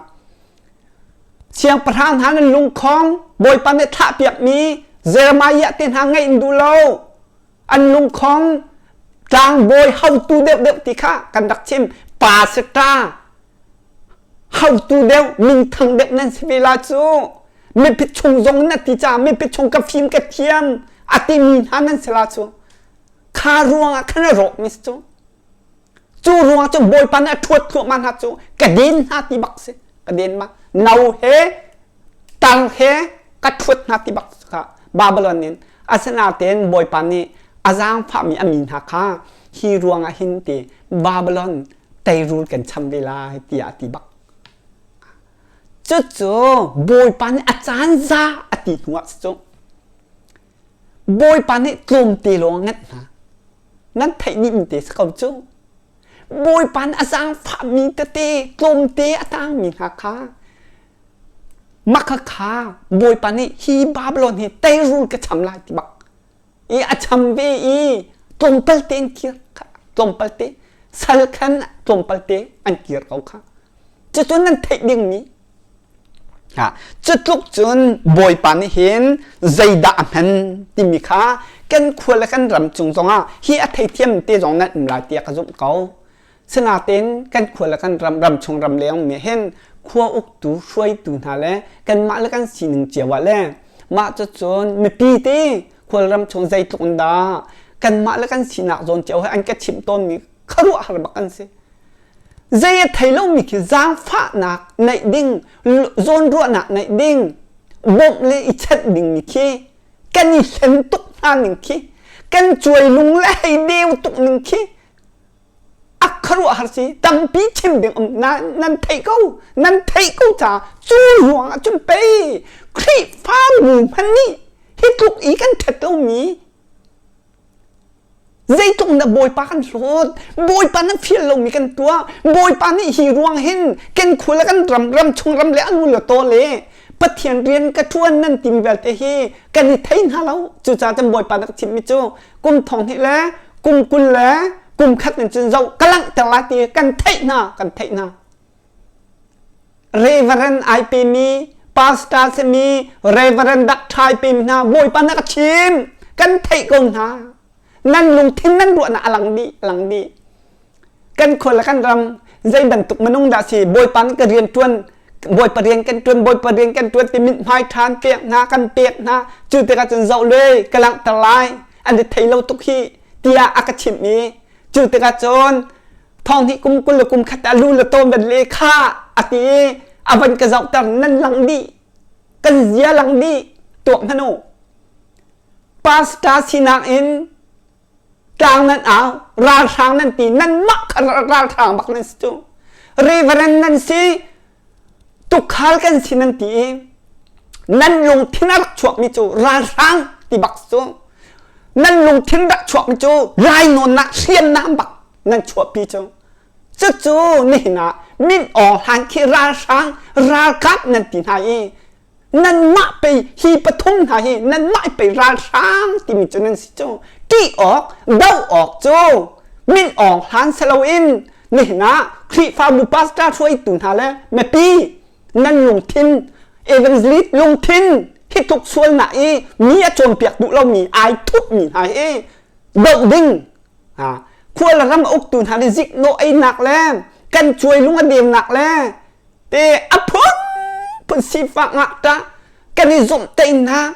siangpahrang hna nan lungkhong Bawipa nih thlahpiakmi Jeremiah te hna ngaih in duh lo an lungkhong tlangbawi hotu deuhdeuh ti kha kan rak chim pastor hotu deuh minthang deuh nan si ve la cu mipi chung zong na ti ca mipi chung ka fim ka thiam a timi hna nan si la cu kha ruangah khan a rawk mi si cu cu ruangah cu bawipa nih a ṭhuat thluahmah hna cu ka den hna ti bak si ka den ma no he tar he ka ṭhuat hna ti bak kha Babylon in asinain Bawipa nih a zaangfahmi a mi hna kha hi ruangah hin ti Babylon teirul kan cham ve lai tiah a ti bak. Cucu Bawipa nih a caan za a ti hnu ah cu Bawipa nih tlawmte lawng a nganh hna. Nan theih dih te si ko cu. Bawipa nih a zaangfahmi tete tlawmte a tangmi hna kha Makhakha Bawipa nih hi Babylon hi teirul ka cham lai ti bak i a cham ve i tlawmpal te an kir kha tlawmpal te sal khan tlawmpal te an kir ko kha cucu nan theih dingmi Cutluk cun Bawipa nih hin zeidah a hman timi kha kan khua le kan ram cung zongah hi a theithiam te zong nan um lai tiah ka zumh ko. Sinain kan khua le kan ram, ram chung ram leng mi hin khua uktu hruaitu hna le kanmah le kan sining cio ah le mah cucun mipi te khualram chung zeitluk in dah kanmah le kan sinak zawn cio he an ka chimh tawnmi khuaruahhar bak an si. Zei a thei lomi khi zaangfahnak neih ding, zawnruahnak neih ding, bawmh le i chanh dingmi khi kan i hlen tuk hna ning khi, kan cuai lung le hei deu tuk ning khi a khuaruahhar si tampi chim ding um na, nan theih ko nan theih ko ca cu ruang ah cun pei Khrihfabu hmanh nih hi tluk i kan ṭhat lomi Zeitluk na Bawipa kan hlawt, Bawipa na fial lomi kan tuah, Bawipa nih hi ruang hin kan khua le kan ram, ram chung ram le anu le taw le Pathian rian ka ṭuan nan timi vialte hi kan i thei hna lo. Cucaah cun Bawipa na ka chimhmi cu kum thong hnih le kum 20 le kum khat in cun zoh ka langhter lai ti kan theih hna, kan theih hna. Reverend ai pemi, pastor simi, Reverend Doctor ai pemi hna Bawipa na ka chim kan theih ko hna. Nan lungthin nan ruahnak a lang dih, a lang dih. Kan khua le kan ram zei bantuk minung dah si Bawipa nih ka rian ṭuan Bawipa rian kan ṭuan Bawipa rian kan ṭuan ti mithmai ṭhan pek hna kan pek hna cu tikah cun zoh le ka langhter lai an i thei lo tuk hi tiah a ka chimh i cu tikah cun thong hi kum 20 le kum khat ah lu le tawn van le kha a ti i a van ka zohter nan lang dih kan zia lang dih tuak hmanh u pastor sinak in tlang nan au ralhrang nan ti nan mah kha ralhrang bak nan si cu reverend nan si tukhal kan si nan ti i nan lungthin a rak chuakmi cu ralhrang ti bak cu nan lungthin rak chuakmi cu lainawnnak hriamnam bak nan chuahpi cu cucu nihin ah min awng hlan khi ralhrang ralkap nan ti hna i nanmah pei hi pathum hna hi nanmah pei ralhrang timi cu nan si cu ṭih awk doh awk cu min awng hlan si loin nihin ah Khrihfabu pastor hruaitu hna le mipi nan lungthin evangelist lungthin hi tluk sualnak i mi a cawnpiak duh lomi ai thupmi hna hi doh ding khua le ram a uktu hna nih ziknawh einak le kan cuai lung a demnak le te a phunphun sifak ngakṭah kan i zumhteinak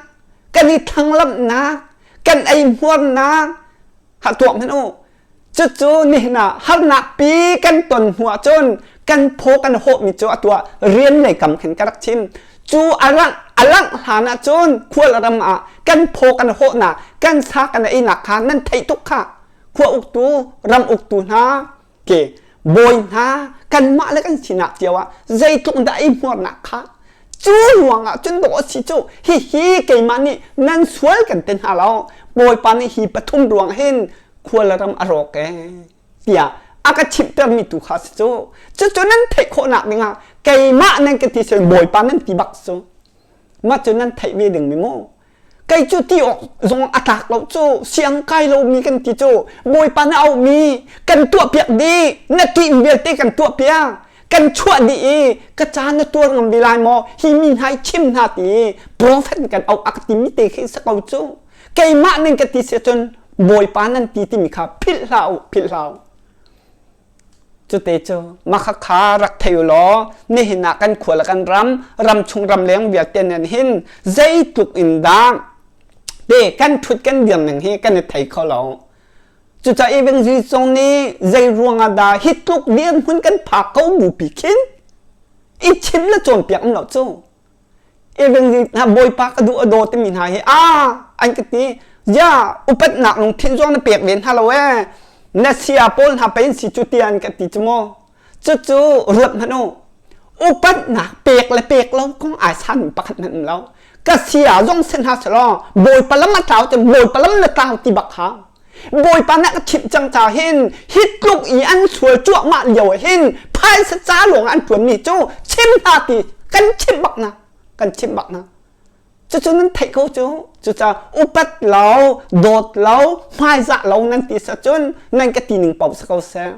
kan i thlanglamhnak kan eihmuarnak ha tuak hmanh u cucu nihin ah harnak pi kan ton hnu ahcun kan phaw kan hawhmi cu atu ah rian lei kam khin ka rak chim cu a langh a langh hlan ahcun khual ram ah kan phaw kan hawhnak kan sa kan einak kha nan theih tuk kha khua uktu ram uktu hna ke bawi hna kanmah le kan sinak cio ah zeitluk dah ei hmuarnak kha cu ruangah cun dawh a si cu hihi keimah nih nan sual kan ti hna lo bawipa nih hi pathum ruang hin khual ram a rawk ee tiah a ka chimhtermi tu kha si cu cucu nan theih khawhnak dingah keimah nan ka ti sel bawipa nan ti bak cu mah cu nan theih ve ding mi mu kei cu ti awk zong a tlak lo cu siang kai lomi kan ti cu bawipa na auhmi kan tuahpiak dih na ṭih vialte kan tuahpiak kan chuah dih i ka ca na tuar ngam ve lai maw hi mi hna i chim hna ti i prophet kan auh a ka timi te khi sa ko cu keimah nan ka ti si cun bawipa nan ti timi kha philh hlah u philh hlah u Cute cu makhakha rak thei u law nihin ah kan khua le kan ram ram chung ram leng vialte nan hin zeitluk in dah te kan thut kan dir ning hi kan i thei kho lo. Cucaah evangelist zong nih zei ruangah dah hi tluk dirhmun kan phak ko bupi khin i chim le cawnpiak um lo cu. Evangelist hna Bawipa ka duh a daw timi hna hi a an ka ti ya upatnak lungthin zong na pek ve hna lo ee na sia pawl hna pei an si cu ti an ka ti cu mu cucu ruat hmanh u. Upatnak pek le pek lo kong ai san pakhat hmanh um lo. Ka sia zong sen ha selaw Bawipa lam a tlau te Bawipa lam na tlau ti bak kha. Bawipa nih a chimh cang ca hin hi tluk i an sual cuahmah lio hin phaisa ca lawng an ṭuanmi cu chim hna ti kan chimh bak na kan chimh bak na. Cucu nan theih ko cu. Cucaah upat lo, dawt lo, hmaizah lo nan ti cun nan ka ti ning paoh si ko seh.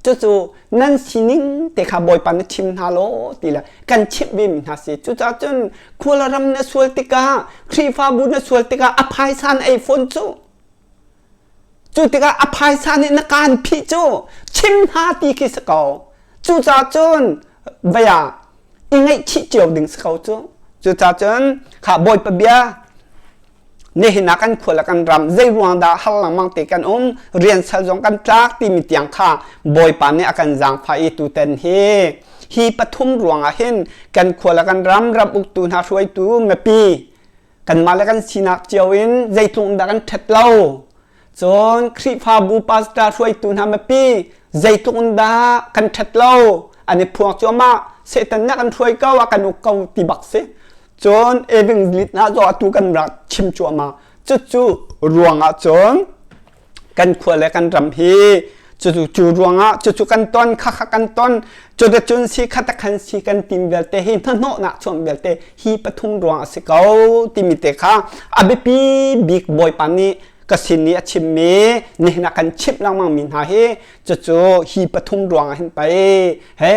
Cucu nan sining te kha Bawipa na chim hna law ti le kan chimh ve mi hna si. Cucaah cun khual ram na sual tikah, Khrihfabu na sual tikah a phaisa na ei fawn cu. Cu tikah a phaisa nih na kaan phih cu chim hna ti khi si ko. Cucaah cun vei ah i ngaihchih cio ding si ko cu. Cucaah cun kha Bawipa bia nihin ah kan khua le kan ram zei ruang dah har lengmang te kan um rian sal zong kan tlak timi tiang kha Bawipa nih a kan zaangfah i tutan hi hi pathum ruangah hin kan khua le kan ram ram uktu hna hruaitu mipi kanmah le kan sinak cio in zeitluk dah kan ṭhat lo cun Khrihfabu pastor hruaitu hna mipi zeitluk in dah kan ṭhat lo an i phuang cuahmah Satan nih a kan hruai ko a kan uk ko ti bak si cun evangelist hna zong atu kan rak chim cuahmah cucu ruangah cun kan khua le kan ram hi cucu cu ruangah cucu kan ton khakha kan ton cuticun si khat khan si kan tim vialte hi hnahnawhnak chuam vialte hi pathum ruang a si ko timi te kha a biapi bik bawipa nih ka sin i a chimmi nihin ah kan chimh lengmang mi hna hi cucu hi pathum ruangah hin pei he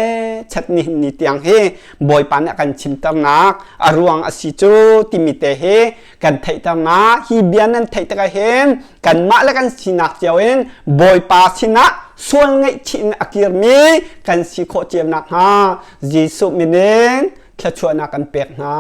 chat nihin ni tiang hi bawipa nih a kan chimternak a ruang a si cu timi te hi kan theihternak hi bia nan theih tikah hin kanmah le kan sinak cio in Bawipa sinah sual ngaihchih in a kirmi kan si khawh cio nakhnga Jesuh min in thluachuahnak kan pek hna.